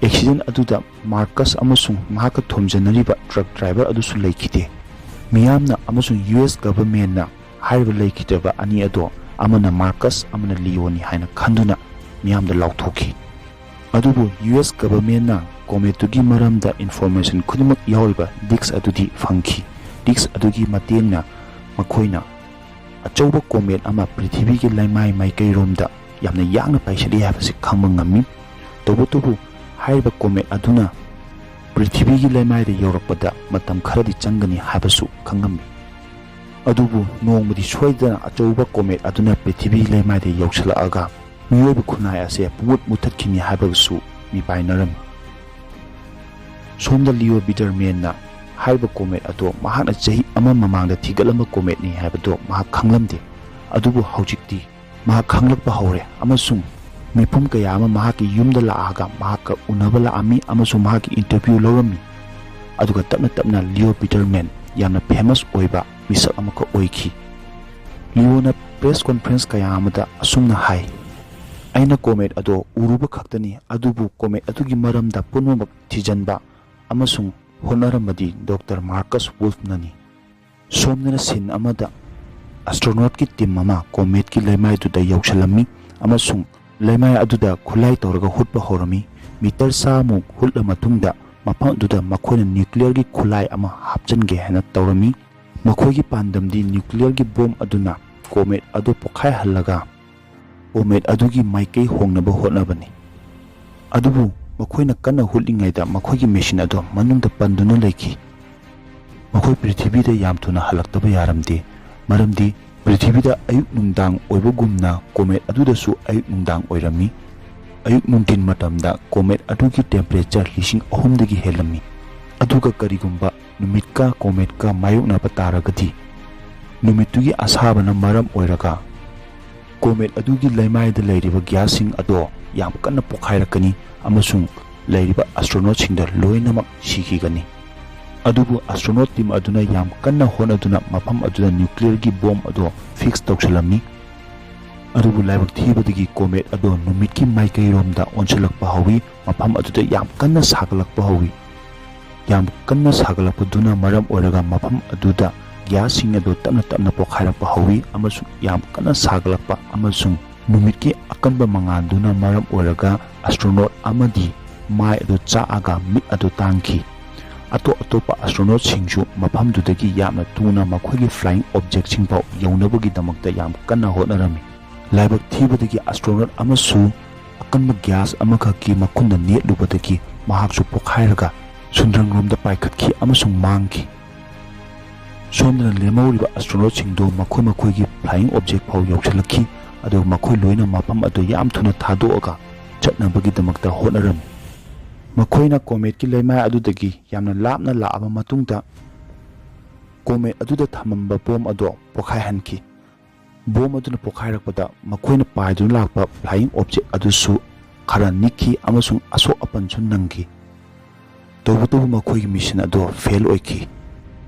ꯑꯦꯛꯁꯤꯗꯦꯟꯠ ꯑꯗꯨꯗ ꯃꯥꯔꯀꯁ ꯑꯃꯁꯨꯡ ꯃꯍꯥꯛꯀ ꯊꯣꯝꯖꯤꯟꯅꯔꯤꯕ ꯇ꯭ꯔꯛ ꯗ꯭ꯔꯥꯏꯚꯔ ꯑꯗꯨꯁꯨ ꯂꯩꯈꯤꯗꯦ꯫ ꯃꯤꯌꯥꯝꯅ ꯑꯃꯁꯨꯡ ꯌꯨ ꯑꯦꯁ ꯒꯚꯔꯟꯃꯦꯟꯠꯅ ꯍꯥꯏꯔꯤꯕ ꯂꯩꯈꯤꯗ꯭ꯔꯕ ꯑꯅꯤ ꯑꯗꯣ ꯑꯃꯅ ꯃꯥꯔꯀꯁ ꯑꯃꯅ ꯂꯤꯑꯣꯅꯤ ꯍꯥꯏꯅ ꯈꯟꯗꯨꯅ ꯃꯤꯌꯥꯝꯗ ꯂꯥꯎꯊꯣꯛꯈꯤ꯫ ꯑꯗꯨꯕꯨ ꯌꯨ ꯑꯦꯁ ꯒꯚꯔꯟꯃꯦꯟꯠꯅ ꯀꯣꯃꯦꯠꯇꯨꯒꯤ ꯃꯔꯝꯗ ꯏꯟꯐꯣꯔꯃꯦꯁꯟ ꯈꯨꯗꯤꯡꯃꯛ ꯌꯥꯎꯔꯤꯕ ꯗꯤꯁꯛ ꯑꯗꯨꯗꯤ ꯐꯪꯈꯤ꯫ ꯗꯤꯁꯛ ꯑꯗꯨꯒꯤ ꯃꯇꯦꯡꯅ ꯃꯈꯣꯏꯅ ꯑꯆꯧꯕ ꯀꯣꯃꯦꯠ ꯑꯃ ꯄ꯭ꯔꯤꯊꯤꯕꯤꯒꯤ ꯂꯩꯃꯥꯏ ꯃꯥꯏꯀꯩꯔꯣꯝꯗ ꯌꯥꯝꯅ ꯌꯥꯡꯅ ꯄꯥꯏꯁꯤꯜꯂꯤ ꯍꯥꯏꯕꯁꯤ ꯈꯪꯕ ꯉꯝꯃꯤ꯫ ꯇꯧꯕꯇꯕꯨ ꯍꯥꯏꯔꯤꯕ ꯀꯣꯃꯦꯠ ꯑꯗꯨꯅ ꯄ꯭ꯔꯤꯊꯤꯕꯤꯒꯤ ꯂꯩꯃꯥꯏꯗ ꯌꯧꯔꯛꯄꯗ ꯃꯇꯝ ꯈꯔꯗꯤ ꯆꯪꯒꯅꯤ ꯍꯥꯏꯕꯁꯨ ꯈꯪꯉꯝꯃꯤ꯫ ꯑꯗꯨꯕꯨ ꯅꯣꯡꯃꯗꯤ ꯁꯣꯏꯗꯅ ꯑꯆꯧꯕ ꯀꯣꯃꯦꯠ ꯑꯗꯨꯅ ꯄ꯭ꯔꯤꯊꯤꯕꯤꯒꯤ ꯂꯩꯃꯥꯏꯗ ꯌꯧꯁꯤꯜꯂꯛꯑꯒ ꯃꯤꯑꯣꯏꯕ ꯈꯨꯟꯅꯥꯏ ꯑꯁꯦ ꯄꯨꯡꯃꯨꯠ ꯃꯨꯠꯊꯠꯈꯤꯅꯤ ꯍꯥꯏꯕꯁꯨ ꯃꯤꯄꯥꯏꯅꯔꯝꯃꯤ꯫ ꯁꯣꯝꯗ ꯂꯤꯑꯣ ꯕꯤꯗꯔꯃꯦꯟꯅ ꯍꯥꯏꯔꯤꯕ ꯀꯣꯃꯦꯠ ꯑꯗꯣ ꯃꯍꯥꯛꯅ ꯆꯍꯤ ꯑꯃ ꯃꯃꯥꯡꯗ ꯊꯤꯒꯠꯂꯝꯕ ꯀꯣꯃꯦꯠꯅꯤ ꯍꯥꯏꯕꯗꯣ ꯃꯍꯥꯛ ꯈꯪꯂꯝꯗꯦ꯫ ꯑꯗꯨꯕꯨ ꯍꯧꯖꯤꯛꯇꯤ ꯃꯍꯥꯛ ꯈꯪꯂꯛꯄ ꯍꯧꯔꯦ ꯑꯃꯁꯨꯡ ꯃꯤꯄꯨꯝ ꯀꯌꯥ ꯑꯃ ꯃꯍꯥꯛꯀꯤ ꯌꯨꯝꯗ ꯂꯥꯛꯑꯒ ꯃꯍꯥꯛꯀ ꯎꯅꯕ ꯂꯥꯛꯑꯝꯃꯤ ꯑꯃꯁꯨꯡ ꯃꯍꯥꯛꯀꯤ ꯏꯟꯇꯔꯚ꯭ꯌꯨ ꯂꯧꯔꯝꯃꯤ꯫ ꯑꯗꯨꯒ ꯇꯞꯅ ꯇꯞꯅ ꯂꯤꯑꯣ ꯕꯤꯗꯔꯃꯦꯟ ꯌꯥꯝꯅ ꯐꯦꯃꯁ ꯑꯣꯏꯕ ꯃꯤꯁꯛ ꯑꯃꯈꯛ ꯑꯣꯏꯈꯤ꯫ ꯂꯤꯑꯣꯅ ꯄ꯭ꯔꯦꯁ ꯀꯣꯟꯐ꯭ꯔꯦꯟꯁ ꯀꯌꯥ ꯑꯃꯗ ꯑꯁꯨꯝꯅ ꯍꯥꯏ, "ꯑꯩꯅ ꯀꯣꯃꯦꯠ ꯑꯗꯣ ꯎꯔꯨꯕ ꯈꯛꯇꯅꯤ, ꯑꯗꯨꯕꯨ ꯀꯣꯃꯦꯠ ꯑꯗꯨꯒꯤ ꯃꯔꯝꯗ ꯄꯨꯝꯅꯃꯛ ꯊꯤꯖꯤꯟꯕ ꯑꯃꯁꯨꯡ ꯍꯣꯠꯅꯔꯝꯕꯗꯤ ꯗꯣꯛꯇꯔ ꯃꯥꯔꯀꯁ ꯋꯨꯜꯐꯅꯅꯤ꯫" ꯁꯣꯝꯗꯅ ꯁꯤꯟ ꯑꯃꯗ ꯑꯦꯁꯇ꯭ꯔꯣꯅꯣꯠꯀꯤ ꯇꯤꯝ ꯑꯃ ꯀꯣꯃꯦꯠꯀꯤ ꯂꯩꯃꯥꯏꯗꯨꯗ ꯌꯧꯁꯤꯜꯂꯝꯃꯤ ꯑꯃꯁꯨꯡ ꯂꯩꯃꯥꯏ ꯑꯗꯨꯗ ꯈꯨꯠꯂꯥꯏ ꯇꯧꯔꯒ ꯍꯨꯠꯄ ꯍꯧꯔꯝꯃꯤ꯫ ꯃꯤꯇꯔ ꯆꯥꯃꯨꯛ ꯍꯨꯠꯂ ꯃꯇꯨꯡꯗ ꯃꯐꯝ ꯑꯗꯨꯗ ꯃꯈꯣꯏꯅ ꯅ꯭ꯌꯨꯀ꯭ꯂꯤꯌꯔꯒꯤ ꯈꯨꯠꯂꯥꯏ ꯑꯃ ꯍꯥꯞꯆꯤꯟꯒꯦ ꯍꯥꯏꯅ ꯇꯧꯔꯝꯃꯤ꯫ ꯃꯈꯣꯏꯒꯤ ꯄꯥꯟꯗꯝꯗꯤ ꯅ꯭ꯌꯨꯀ꯭ꯂꯤꯌꯔꯒꯤ ꯕꯣꯝ ꯑꯗꯨꯅ ꯀꯣꯃꯦꯠ ꯑꯗꯨ ꯄꯣꯈꯥꯏꯍꯜꯂꯒ ꯀꯣꯃꯦꯠ ꯑꯗꯨꯒꯤ ꯃꯥꯏꯀꯩ ꯍꯣꯡꯅꯕ ꯍꯣꯠꯅꯕꯅꯤ꯫ ꯑꯗꯨꯕꯨ ꯃꯈꯣꯏꯅ ꯀꯟꯅ ꯍꯨꯠꯂꯤꯉꯩꯗ ꯃꯈꯣꯏꯒꯤ ꯃꯦꯁꯤꯟ ꯑꯗꯨ ꯃꯅꯨꯡꯗ ꯄꯟꯗꯨꯅ ꯂꯩꯈꯤ꯫ ꯃꯈꯣꯏ ꯄ꯭ꯔꯤꯊꯤꯕꯤꯗ ꯌꯥꯝ ꯊꯨꯅ ꯍꯜꯂꯛꯇꯕ ꯌꯥꯔꯝꯗꯦ, ꯃꯔꯝꯗꯤ ꯄ꯭ꯔꯤꯊꯤꯕꯤꯗ ꯑꯌꯨꯛ ꯅꯨꯡꯗꯥꯡ ꯑꯣꯏꯕꯒꯨꯝꯅ ꯀꯣꯃꯦꯠ ꯑꯗꯨꯗꯁꯨ ꯑꯌꯨꯛ ꯅꯨꯡꯗꯥꯡ ꯑꯣꯏꯔꯝꯃꯤ꯫ ꯑꯌꯨꯛ ꯅꯨꯡꯊꯤꯟ ꯃꯇꯝꯗ ꯀꯣꯃꯦꯠ ꯑꯗꯨꯒꯤ ꯇꯦꯝꯄꯔꯦꯆꯔ ꯂꯤꯁꯤꯡ ꯑꯍꯨꯝꯗꯒꯤ ꯍꯦꯜꯂꯝꯃꯤ, ꯑꯗꯨꯒ ꯀꯔꯤꯒꯨꯝꯕ ꯅꯨꯃꯤꯠꯀ ꯀꯣꯃꯦꯠꯀ ꯃꯥꯌꯣꯛꯅꯕ ꯇꯥꯔꯒꯗꯤ, ꯅꯨꯃꯤꯠꯇꯨꯒꯤ ꯑꯁꯥꯕꯅ ꯃꯔꯝ ꯑꯣꯏꯔꯒ ꯀꯣꯃꯦꯠ ꯑꯗꯨꯒꯤ ꯂꯩꯃꯥꯏꯗ ꯂꯩꯔꯤꯕ ꯒ꯭ꯌꯥꯁꯁꯤꯡ ꯑꯗꯣ ꯌꯥꯝ ꯀꯟꯅ ꯄꯣꯈꯥꯏꯔꯛꯀꯅꯤ ꯑꯃꯁꯨꯡ ꯂꯩꯔꯤꯕ ꯑꯦꯁꯇ꯭ꯔꯣꯅꯣꯠꯁꯤꯡꯗ ꯂꯣꯏꯅꯃꯛ ꯁꯤꯈꯤꯒꯅꯤ꯫ ꯑꯗꯨꯕꯨ ꯑꯦꯁꯇ꯭ꯔꯣꯅꯣꯠ ꯇꯤꯝ ꯑꯗꯨꯅ ꯌꯥꯝ ꯀꯟꯅ ꯍꯣꯠꯅꯗꯨꯅ ꯃꯐꯝ ꯑꯗꯨꯗ ꯅ꯭ꯌꯨꯀ꯭ꯂꯤꯌꯔꯒꯤ ꯕꯣꯝ ꯑꯗꯣ ꯐꯤꯛꯁ ꯇꯧꯁꯤꯜꯂꯝꯃꯤ꯫ ꯑꯗꯨꯕꯨ ꯂꯥꯏꯕꯛ ꯊꯤꯕꯗꯒꯤ ꯀꯣꯃꯦꯠ ꯑꯗꯣ ꯅꯨꯃꯤꯠꯀꯤ ꯃꯥꯏꯀꯩꯔꯣꯝꯗ ꯑꯣꯟꯁꯤꯜꯂꯛꯄ ꯍꯧꯏ, ꯃꯐꯝ ꯑꯗꯨꯗ ꯌꯥꯝ ꯀꯟꯅ ꯁꯥꯒꯠꯂꯛꯄ ꯍꯧꯏ꯫ ꯌꯥꯝ ꯀꯟꯅ ꯁꯥꯒꯠꯂꯛꯄꯗꯨꯅ ꯃꯔꯝ ꯑꯣꯏꯔꯒ ꯃꯐꯝ ꯑꯗꯨꯗ ꯒ꯭ꯌꯥꯁꯁꯤꯡ ꯑꯗꯨ ꯇꯞꯅ ꯇꯞꯅ ꯄꯣꯈꯥꯏꯔꯛꯄ ꯍꯧꯏ ꯑꯃꯁꯨꯡ ꯌꯥꯝ ꯀꯟꯅ ꯁꯥꯒꯠꯂꯛꯄ ꯑꯃꯁꯨꯡ ꯅꯨꯃꯤꯠꯀꯤ ꯑꯀꯟꯕ ꯃꯉꯥꯜꯗꯨꯅ ꯃꯔꯝ ꯑꯣꯏꯔꯒ ꯑꯦꯁꯇ꯭ꯔꯣꯅꯣꯠ ꯑꯃꯗꯤ ꯃꯥꯏ ꯑꯗꯨ ꯆꯥꯛꯑꯒ ꯃꯤꯠ ꯑꯗꯨ ꯇꯥꯡꯈꯤ꯫ ꯑꯇꯣꯞ ꯑꯇꯣꯞꯄ ꯑꯦꯁꯇ꯭ꯔꯣꯅꯣꯠꯁꯤꯡꯁꯨ ꯃꯐꯝꯗꯨꯗꯒꯤ ꯌꯥꯝꯅ ꯊꯨꯅ ꯃꯈꯣꯏꯒꯤ ꯐ꯭ꯂꯥꯏꯌꯤꯡ ꯑꯣꯕꯖꯦꯛꯁꯤꯡ ꯐꯥꯎ ꯌꯧꯅꯕꯒꯤꯗꯃꯛꯇ ꯌꯥꯝ ꯀꯟꯅ ꯍꯣꯠꯅꯔꯝꯃꯤ꯫ ꯂꯥꯏꯕꯛ ꯊꯤꯕꯗꯒꯤ ꯑꯦꯁꯇ꯭ꯔꯣꯅꯣꯠ ꯑꯃꯁꯨ ꯑꯀꯟꯕ ꯒ꯭ꯌꯥꯁ ꯑꯃꯈꯛꯀꯤ ꯃꯈꯨꯟꯗ ꯅꯦꯠꯂꯨꯕꯗꯒꯤ ꯃꯍꯥꯛꯁꯨ ꯄꯣꯈꯥꯏꯔꯒ ꯁꯨꯟꯗ꯭ꯔꯪꯔꯣꯝꯗ ꯄꯥꯏꯈꯠꯈꯤ ꯑꯃꯁꯨꯡ ꯃꯥꯡꯈꯤ꯫ ꯁꯣꯝꯗꯅ ꯂꯦꯝꯍꯧꯔꯤꯕ ꯑꯦꯁꯇ꯭ꯔꯣꯅꯣꯠꯁꯤꯡꯗꯨ ꯃꯈꯣꯏ ꯃꯈꯣꯏꯒꯤ ꯐ꯭ꯂꯥꯏꯌꯤꯡ ꯑꯣꯕꯖꯦꯛ ꯐꯥꯎ ꯌꯧꯁꯤꯜꯂꯛꯈꯤ, ꯑꯗꯨꯒ ꯃꯈꯣꯏ ꯂꯣꯏꯅ ꯃꯐꯝ ꯑꯗꯨ ꯌꯥꯝ ꯊꯨꯅ ꯊꯥꯗꯣꯛꯑꯒ ꯆꯠꯅꯕꯒꯤꯗꯃꯛꯇ ꯍꯣꯠꯅꯔꯝꯃꯤ꯫ ꯃꯈꯣꯏꯅ ꯀꯣꯃꯦꯠꯀꯤ ꯂꯩꯃꯥꯏ ꯑꯗꯨꯗꯒꯤ ꯌꯥꯝꯅ ꯂꯥꯞꯅ ꯂꯥꯛꯑꯕ ꯃꯇꯨꯡꯗ, ꯀꯣꯃꯦꯠ ꯑꯗꯨꯗ ꯊꯝꯃꯝꯕ ꯕꯣꯝ ꯑꯗꯨ ꯄꯣꯈꯥꯏꯍꯟꯈꯤ꯫ ꯕꯣꯝ ꯑꯗꯨꯅ ꯄꯣꯈꯥꯏꯔꯛꯄꯗ ꯃꯈꯣꯏꯅ ꯄꯥꯏꯗꯨꯅ ꯂꯥꯛꯄ ꯐ꯭ꯂꯥꯏꯌꯤꯡ ꯑꯣꯕꯖꯦꯛ ꯑꯗꯨꯁꯨ ꯈꯔ ꯅꯤꯛꯈꯤ ꯑꯃꯁꯨꯡ ꯑꯁꯣꯛ ꯑꯄꯟꯁꯨ ꯅꯪꯈꯤ꯫ ꯇꯧꯕꯇꯕꯨ ꯃꯈꯣꯏꯒꯤ ꯃꯤꯁꯟ ꯑꯗꯨ ꯐꯦꯜ ꯑꯣꯏꯈꯤ,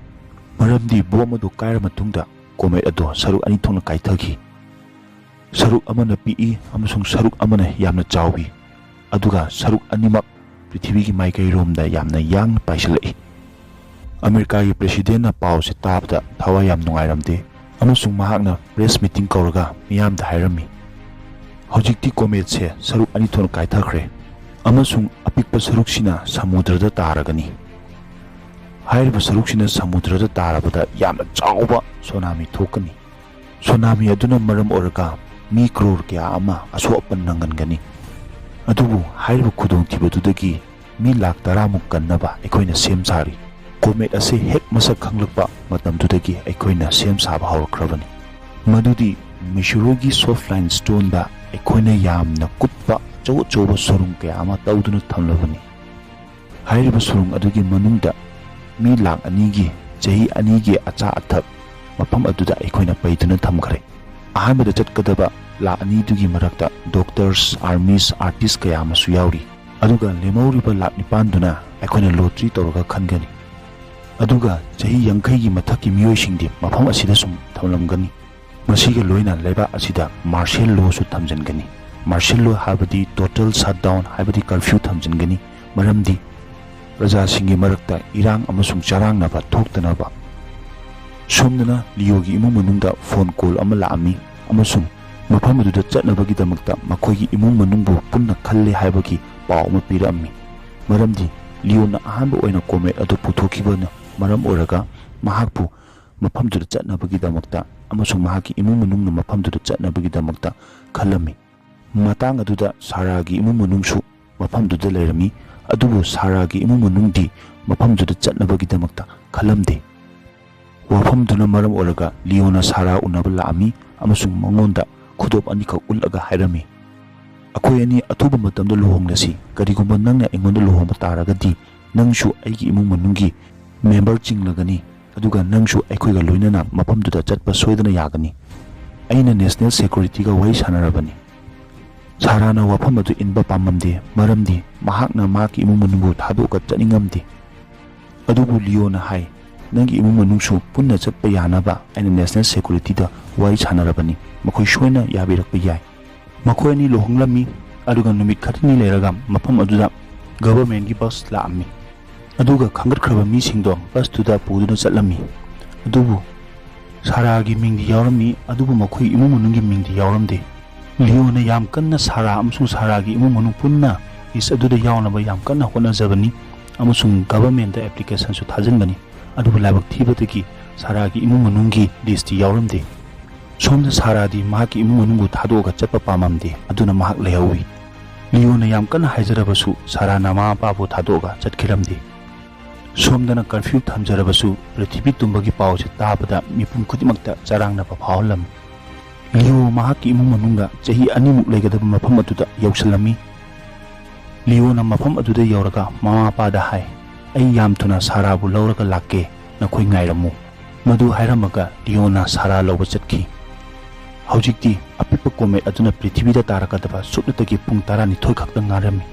ꯃꯔꯝꯗꯤ ꯕꯣꯝ ꯑꯗꯨ ꯀꯥꯏꯔ ꯃꯇꯨꯡꯗ ꯀꯣꯃꯦꯠ ꯑꯗꯨ ꯁꯔꯨꯛ ꯑꯅꯤ ꯊꯣꯛꯅ ꯀꯥꯏꯊꯈꯤ꯫ ꯁꯔꯨꯛ ꯑꯃꯅ ꯄꯤꯛꯏ ꯑꯃꯁꯨꯡ ꯁꯔꯨꯛ ꯑꯃꯅ ꯌꯥꯝꯅ ꯆꯥꯎꯏ, ꯑꯗꯨꯒ ꯁꯔꯨꯛ ꯑꯅꯤꯃꯛ ꯄ꯭ꯔꯤꯊꯤꯕꯤꯒꯤ ꯃꯥꯏꯀꯩꯔꯣꯝꯗ ꯌꯥꯝꯅ ꯌꯥꯡꯅ ꯄꯥꯏꯁꯤꯜꯂꯛꯏ꯫ ꯑꯃꯦꯔꯤꯀꯥꯒꯤ ꯄ꯭ꯔꯦꯁꯤꯗꯦꯟꯅ ꯄꯥꯎꯁꯦ ꯇꯥꯕꯗ ꯊꯋꯥꯏ ꯌꯥꯝ ꯅꯨꯡꯉꯥꯏꯔꯝꯗꯦ꯫ ꯑꯃꯁꯨꯡ ꯃꯍꯥꯛꯅ ꯄ꯭ꯔꯦꯁ ꯃꯤꯇꯤꯡ ꯀꯧꯔꯒ ꯃꯤꯌꯥꯝꯗ ꯍꯥꯏꯔꯝꯃꯤ, "ꯍꯧꯖꯤꯛꯇꯤ ꯀꯣꯃꯦꯠꯁꯦ ꯁꯔꯨꯛ ꯑꯅꯤ ꯊꯣꯛꯅ ꯀꯥꯏꯊꯈ꯭ꯔꯦ, ꯑꯃꯁꯨꯡ ꯑꯄꯤꯛꯄ ꯁꯔꯨꯛꯁꯤꯅ ꯁꯃꯨꯗ꯭ꯔꯗ ꯇꯥꯔꯒꯅꯤ꯫ ꯍꯥꯏꯔꯤꯕ ꯁꯔꯨꯛꯁꯤꯅ ꯁꯃꯨꯗ꯭ꯔꯗ ꯇꯥꯔꯕꯗ ꯌꯥꯝꯅ ꯆꯥꯎꯕ ꯁꯣꯅꯥꯃꯤ ꯊꯣꯛꯀꯅꯤ꯫ ꯁꯣꯅꯥꯃꯤ ꯑꯗꯨꯅ ꯃꯔꯝ ꯑꯣꯏꯔꯒ ꯃꯤ ꯀ꯭ꯔꯣꯔ ꯀꯌꯥ ꯑꯃ ꯑꯁꯣꯛ ꯑꯄꯟ ꯅꯪꯍꯟꯒꯅꯤ꯫ ꯑꯗꯨꯕꯨ ꯍꯥꯏꯔꯤꯕ ꯈꯨꯗꯣꯡꯊꯤꯕꯗꯨꯗꯒꯤ ꯃꯤ ꯂꯥꯈ ꯇꯔꯥꯃꯨꯛ ꯀꯟꯅꯕ ꯑꯩꯈꯣꯏꯅ ꯁꯦꯝ ꯁꯥꯔꯤ꯫ ꯀꯣꯃꯦꯠ ꯑꯁꯤ ꯍꯦꯛ ꯃꯁꯛ ꯈꯪꯂꯛꯄ ꯃꯇꯝꯗꯨꯗꯒꯤ ꯑꯩꯈꯣꯏꯅ ꯁꯦꯝ ꯁꯥꯕ ꯍꯧꯔꯛꯈ꯭ꯔꯕꯅꯤ꯫ ꯃꯗꯨꯗꯤ ꯃꯤꯁꯨꯔꯨꯒꯤ ꯁꯣꯐ ꯂꯥꯏꯝ ꯁ꯭ꯇꯣꯟꯗ ꯑꯩꯈꯣꯏꯅ ꯌꯥꯝꯅ ꯀꯨꯠꯄ ꯑꯆꯧ ꯑꯆꯧꯕ ꯁꯨꯔꯨꯡ ꯀꯌꯥ ꯑꯃ ꯇꯧꯗꯨꯅ ꯊꯝꯂꯕꯅꯤ꯫ ꯍꯥꯏꯔꯤꯕ ꯁꯨꯔꯨꯡ ꯑꯗꯨꯒꯤ ꯃꯅꯨꯡꯗ ꯃꯤ ꯂꯥꯈ ꯑꯅꯤꯒꯤ ꯆꯍꯤ ꯑꯅꯤꯒꯤ ꯑꯆꯥ ꯑꯊꯛ ꯃꯐꯝ ꯑꯗꯨꯗ ꯑꯩꯈꯣꯏꯅ ꯄꯩꯗꯨꯅ ꯊꯝꯈ꯭ꯔꯦ꯫ ꯑꯍꯥꯟꯕꯗ ꯆꯠꯀꯗꯕ ꯂꯥꯈ ꯑꯅꯤꯗꯨꯒꯤ ꯃꯔꯛꯇ ꯗꯣꯛꯇꯔꯁ, ꯑꯥꯔꯃꯤꯁ, ꯑꯥꯔꯇꯤꯁ ꯀꯌꯥ ꯑꯃꯁꯨ ꯌꯥꯎꯔꯤ꯫ ꯑꯗꯨꯒ ꯂꯦꯝꯍꯧꯔꯤꯕ ꯂꯥꯈ ꯅꯤꯄꯥꯟꯗꯨꯅ ꯑꯩꯈꯣꯏꯅ ꯂꯣꯇ꯭ꯔꯤ ꯇꯧꯔꯒ ꯈꯟꯒꯅꯤ꯫ ꯑꯗꯨꯒ ꯆꯍꯤ ꯌꯥꯡꯈꯩꯒꯤ ꯃꯊꯛꯀꯤ ꯃꯤꯑꯣꯏꯁꯤꯡꯗꯤ ꯃꯐꯝ ꯑꯁꯤꯗ ꯁꯨꯝ ꯊꯝꯂꯝꯒꯅꯤ꯫ ꯃꯁꯤꯒ ꯂꯣꯏꯅ ꯂꯩꯕꯥꯛ ꯑꯁꯤꯗ ꯃꯥꯔꯁꯤꯌꯦꯜ ꯂꯣꯁꯨ ꯊꯝꯖꯤꯟꯒꯅꯤ꯫ ꯃꯥꯔꯁꯤꯌꯦꯜ ꯂꯣ ꯍꯥꯏꯕꯗꯤ ꯇꯣꯇꯦꯜ ꯁꯠꯗꯥꯎꯟ ꯍꯥꯏꯕꯗꯤ ꯀꯔꯐ꯭ꯌꯨ ꯊꯝꯖꯤꯟꯒꯅꯤ꯫ ꯃꯔꯝꯗꯤ ꯄ꯭ꯔꯖꯥꯁꯤꯡꯒꯤ ꯃꯔꯛꯇ ꯏꯔꯥꯡ ꯑꯃꯁꯨꯡ ꯆꯔꯥꯡꯅꯕ ꯊꯣꯛꯇꯅꯕ꯫ ꯁꯣꯝꯗꯅ ꯂꯤꯑꯣꯒꯤ ꯏꯃꯨꯡ ꯃꯅꯨꯡꯗ ꯐꯣꯟ ꯀꯣꯜ ꯑꯃ ꯂꯥꯛꯑꯝꯃꯤ ꯑꯃꯁꯨꯡ ꯃꯐꯝ ꯑꯗꯨꯗ ꯆꯠꯅꯕꯒꯤꯗꯃꯛꯇ ꯃꯈꯣꯏꯒꯤ ꯏꯃꯨꯡ ꯃꯅꯨꯡꯕꯨ ꯄꯨꯟꯅ ꯈꯜꯂꯦ ꯍꯥꯏꯕꯒꯤ ꯄꯥꯎ ꯑꯃ ꯄꯤꯔꯛꯑꯝꯃꯤ꯫ ꯃꯔꯝꯗꯤ ꯂꯤꯑꯣꯅ ꯑꯍꯥꯟꯕ ꯑꯣꯏꯅ ꯀꯣꯃꯦꯠ ꯑꯗꯨ ꯄꯨꯊꯣꯛꯈꯤꯕꯅ ꯃꯔꯝ ꯑꯣꯏꯔꯒ ꯃꯍꯥꯛꯄꯨ ꯃꯐꯝꯗꯨꯗ ꯆꯠꯅꯕꯒꯤꯗꯃꯛꯇ ꯑꯃꯁꯨꯡ ꯃꯍꯥꯛꯀꯤ ꯏꯃꯨꯡ ꯃꯅꯨꯡꯅ ꯃꯐꯝꯗꯨꯗ ꯆꯠꯅꯕꯒꯤꯗꯃꯛꯇ ꯈꯜꯂꯝꯃꯤ꯫ ꯃꯇꯥꯡ ꯑꯗꯨꯗ ꯁꯥꯔꯥꯒꯤ ꯏꯃꯨꯡ ꯃꯅꯨꯡꯁꯨ ꯃꯐꯝꯗꯨꯗ ꯂꯩꯔꯝꯃꯤ, ꯑꯗꯨꯕꯨ ꯁꯥꯔꯥꯒꯤ ꯏꯃꯨꯡ ꯃꯅꯨꯡꯗꯤ ꯃꯐꯝꯗꯨꯗ ꯆꯠꯅꯕꯒꯤꯗꯃꯛꯇ ꯈꯜꯂꯝꯗꯦ꯫ ꯋꯥꯐꯝꯗꯨꯅ ꯃꯔꯝ ꯑꯣꯏꯔꯒ ꯂꯤꯑꯣꯅ ꯁꯥꯔꯥ ꯎꯅꯕ ꯂꯥꯛꯑꯝꯃꯤ ꯑꯃꯁꯨꯡ ꯃꯉꯣꯟꯗ ꯈꯨꯗꯣꯞ ꯑꯅꯤꯈꯛ ꯎꯠꯂꯒ ꯍꯥꯏꯔꯝꯃꯤ, "ꯑꯩꯈꯣꯏ ꯑꯅꯤ ꯑꯊꯨꯕ ꯃꯇꯝꯗ ꯂꯨꯍꯣꯡꯂꯁꯤ꯫ ꯀꯔꯤꯒꯨꯝꯕ ꯅꯪꯅ ꯑꯩꯉꯣꯟꯗ ꯂꯨꯍꯣꯡꯕ ꯇꯥꯔꯒꯗꯤ, ꯅꯪꯁꯨ ꯑꯩꯒꯤ ꯏꯃꯨꯡ ꯃꯅꯨꯡꯒꯤ ꯃꯦꯝꯕꯔ ꯆꯤꯡꯂꯒꯅꯤ, ꯑꯗꯨꯒ ꯅꯪꯁꯨ ꯑꯩꯈꯣꯏꯒ ꯂꯣꯏꯅꯅ ꯃꯐꯝꯗꯨꯗ ꯆꯠꯄ ꯁꯣꯏꯗꯅ ꯌꯥꯒꯅꯤ꯫ ꯑꯩꯅ ꯅꯦꯁꯅꯦꯜ ꯁꯦꯀ꯭ꯌꯨꯔꯤꯇꯤꯒ ꯋꯥꯔꯤ ꯁꯥꯟꯅꯔꯕꯅꯤ꯫" ꯁꯥꯔꯥꯅ ꯋꯥꯐꯝ ꯑꯗꯨ ꯏꯟꯕ ꯄꯥꯝꯂꯝꯗꯦ, ꯃꯔꯝꯗꯤ ꯃꯍꯥꯛꯅ ꯃꯍꯥꯛꯀꯤ ꯏꯃꯨꯡ ꯃꯅꯨꯡꯕꯨ ꯊꯥꯗꯣꯛꯑꯒ ꯆꯠꯅꯤꯡꯉꯝꯗꯦ꯫ ꯑꯗꯨꯕꯨ ꯂꯤꯑꯣꯅ ꯍꯥꯏ, "ꯅꯪꯒꯤ ꯏꯃꯨꯡ ꯃꯅꯨꯡꯁꯨ ꯄꯨꯟꯅ ꯆꯠꯄ ꯌꯥꯅꯕ ꯑꯩꯅ ꯅꯦꯁꯅꯦꯜ ꯁꯦꯀ꯭ꯌꯨꯔꯤꯇꯤꯗ ꯋꯥꯔꯤ ꯁꯥꯟꯅꯔꯕꯅꯤ, ꯃꯈꯣꯏ ꯁꯣꯏꯅ ꯌꯥꯕꯤꯔꯛꯄ ꯌꯥꯏ꯫" ꯃꯈꯣꯏ ꯑꯅꯤ ꯂꯨꯍꯣꯡꯂꯝꯃꯤ, ꯑꯗꯨꯒ ꯅꯨꯃꯤꯠ ꯈꯔꯅꯤ ꯂꯩꯔꯒ ꯃꯐꯝ ꯑꯗꯨꯗ ꯒꯚꯔꯟꯃꯦꯟꯠꯀꯤ ꯕꯁ ꯂꯥꯛꯑꯝꯃꯤ꯫ ꯑꯗꯨꯒ ꯈꯟꯒꯠꯈ꯭ꯔꯕ ꯃꯤꯁꯤꯡꯗꯣ ꯕꯁꯇꯨꯗ ꯄꯨꯗꯨꯅ ꯆꯠꯂꯝꯃꯤ꯫ ꯑꯗꯨꯕꯨ ꯁꯥꯔꯥꯒꯤ ꯃꯤꯡꯗꯤ ꯌꯥꯎꯔꯝꯃꯤ, ꯑꯗꯨꯕꯨ ꯃꯈꯣꯏ ꯏꯃꯨꯡ ꯃꯅꯨꯡꯒꯤ ꯃꯤꯡꯗꯤ ꯌꯥꯎꯔꯝꯗꯦ꯫ ꯂꯤꯑꯣꯅ ꯌꯥꯝ ꯀꯟꯅ ꯁꯥꯔꯥ ꯑꯃꯁꯨꯡ ꯁꯥꯔꯥꯒꯤ ꯏꯃꯨꯡ ꯃꯅꯨꯡ ꯄꯨꯟꯅ ꯂꯤꯁ ꯑꯗꯨꯗ ꯌꯥꯎꯅꯕ ꯌꯥꯝ ꯀꯟꯅ ꯍꯣꯠꯅꯖꯕꯅꯤ, ꯑꯃꯁꯨꯡ ꯒꯚꯔꯟꯃꯦꯟꯗ ꯑꯦꯄ꯭ꯂꯤꯀꯦꯁꯟꯁꯨ ꯊꯥꯖꯤꯟꯕꯅꯤ꯫ ꯑꯗꯨꯕꯨ ꯂꯥꯏꯕꯛ ꯊꯤꯕꯗꯒꯤ ꯁꯥꯔꯥꯒꯤ ꯏꯃꯨꯡ ꯃꯅꯨꯡꯒꯤ ꯂꯤꯁꯇꯤ ꯌꯥꯎꯔꯝꯗꯦ꯫ ꯁꯣꯝꯗ ꯁꯥꯔꯥꯗꯤ ꯃꯍꯥꯛꯀꯤ ꯏꯃꯨꯡ ꯃꯅꯨꯡꯕꯨ ꯊꯥꯗꯣꯛꯑꯒ ꯆꯠꯄ ꯄꯥꯝꯃꯝꯗꯦ, ꯑꯗꯨꯅ ꯃꯍꯥꯛ ꯂꯩꯍꯧꯏ꯫ ꯂꯤꯑꯣꯅ ꯌꯥꯝ ꯀꯟꯅ ꯍꯥꯏꯖꯔꯕꯁꯨ ꯁꯥꯔꯥꯅ ꯃꯃꯥ ꯃꯄꯥꯕꯨ ꯊꯥꯗꯣꯛꯑꯒ ꯆꯠꯈꯤꯔꯝꯗꯦ꯫ ꯁꯣꯝꯗꯅ ꯀꯔꯐ꯭ꯌꯨ ꯊꯝꯖꯔꯕꯁꯨ ꯄ꯭ꯔꯤꯊꯤꯕꯤ ꯇꯨꯝꯕꯒꯤ ꯄꯥꯎꯁꯦ ꯇꯥꯕꯗ ꯃꯤꯄꯨꯝ ꯈꯨꯗꯤꯡꯃꯛꯇ ꯆꯔꯥꯡꯅꯕ ꯐꯥꯎꯍꯜꯂꯝꯃꯤ꯫ ꯂꯤꯑꯣ ꯃꯍꯥꯛꯀꯤ ꯏꯃꯨꯡ ꯃꯅꯨꯡꯒ ꯆꯍꯤ ꯑꯅꯤꯃꯨꯛ ꯂꯩꯒꯗꯕ ꯃꯐꯝ ꯑꯗꯨꯗ ꯌꯧꯁꯤꯜꯂꯝꯃꯤ꯫ ꯂꯤꯑꯣꯅ ꯃꯐꯝ ꯑꯗꯨꯗ ꯌꯧꯔꯒ ꯃꯃꯥ ꯃꯄꯥꯗ ꯍꯥꯏ, "ꯑꯩ ꯌꯥꯝ ꯊꯨꯅ ꯁꯥꯔꯥꯕꯨ ꯂꯧꯔꯒ ꯂꯥꯛꯀꯦ, ꯅꯈꯣꯏ ꯉꯥꯏꯔꯝꯃꯨ"꯫ ꯃꯗꯨ ꯍꯥꯏꯔꯝꯃꯒ ꯂꯤꯑꯣꯅ ꯁꯥꯔꯥ ꯂꯧꯕ ꯆꯠꯈꯤ꯫ ꯍꯧꯖꯤꯛꯇꯤ ꯑꯄꯤꯛꯄ ꯀꯣꯃꯦꯠ ꯑꯗꯨꯅ ꯄ꯭ꯔꯤꯊꯤꯕꯤꯗ ꯇꯥꯔꯛꯀꯗꯕ ꯁꯨꯞꯅꯇꯒꯤ ꯄꯨꯡ ꯇꯔꯥꯅꯤꯊꯣꯏ ꯈꯛꯇ ꯉꯥꯏꯔꯝꯃꯤ꯫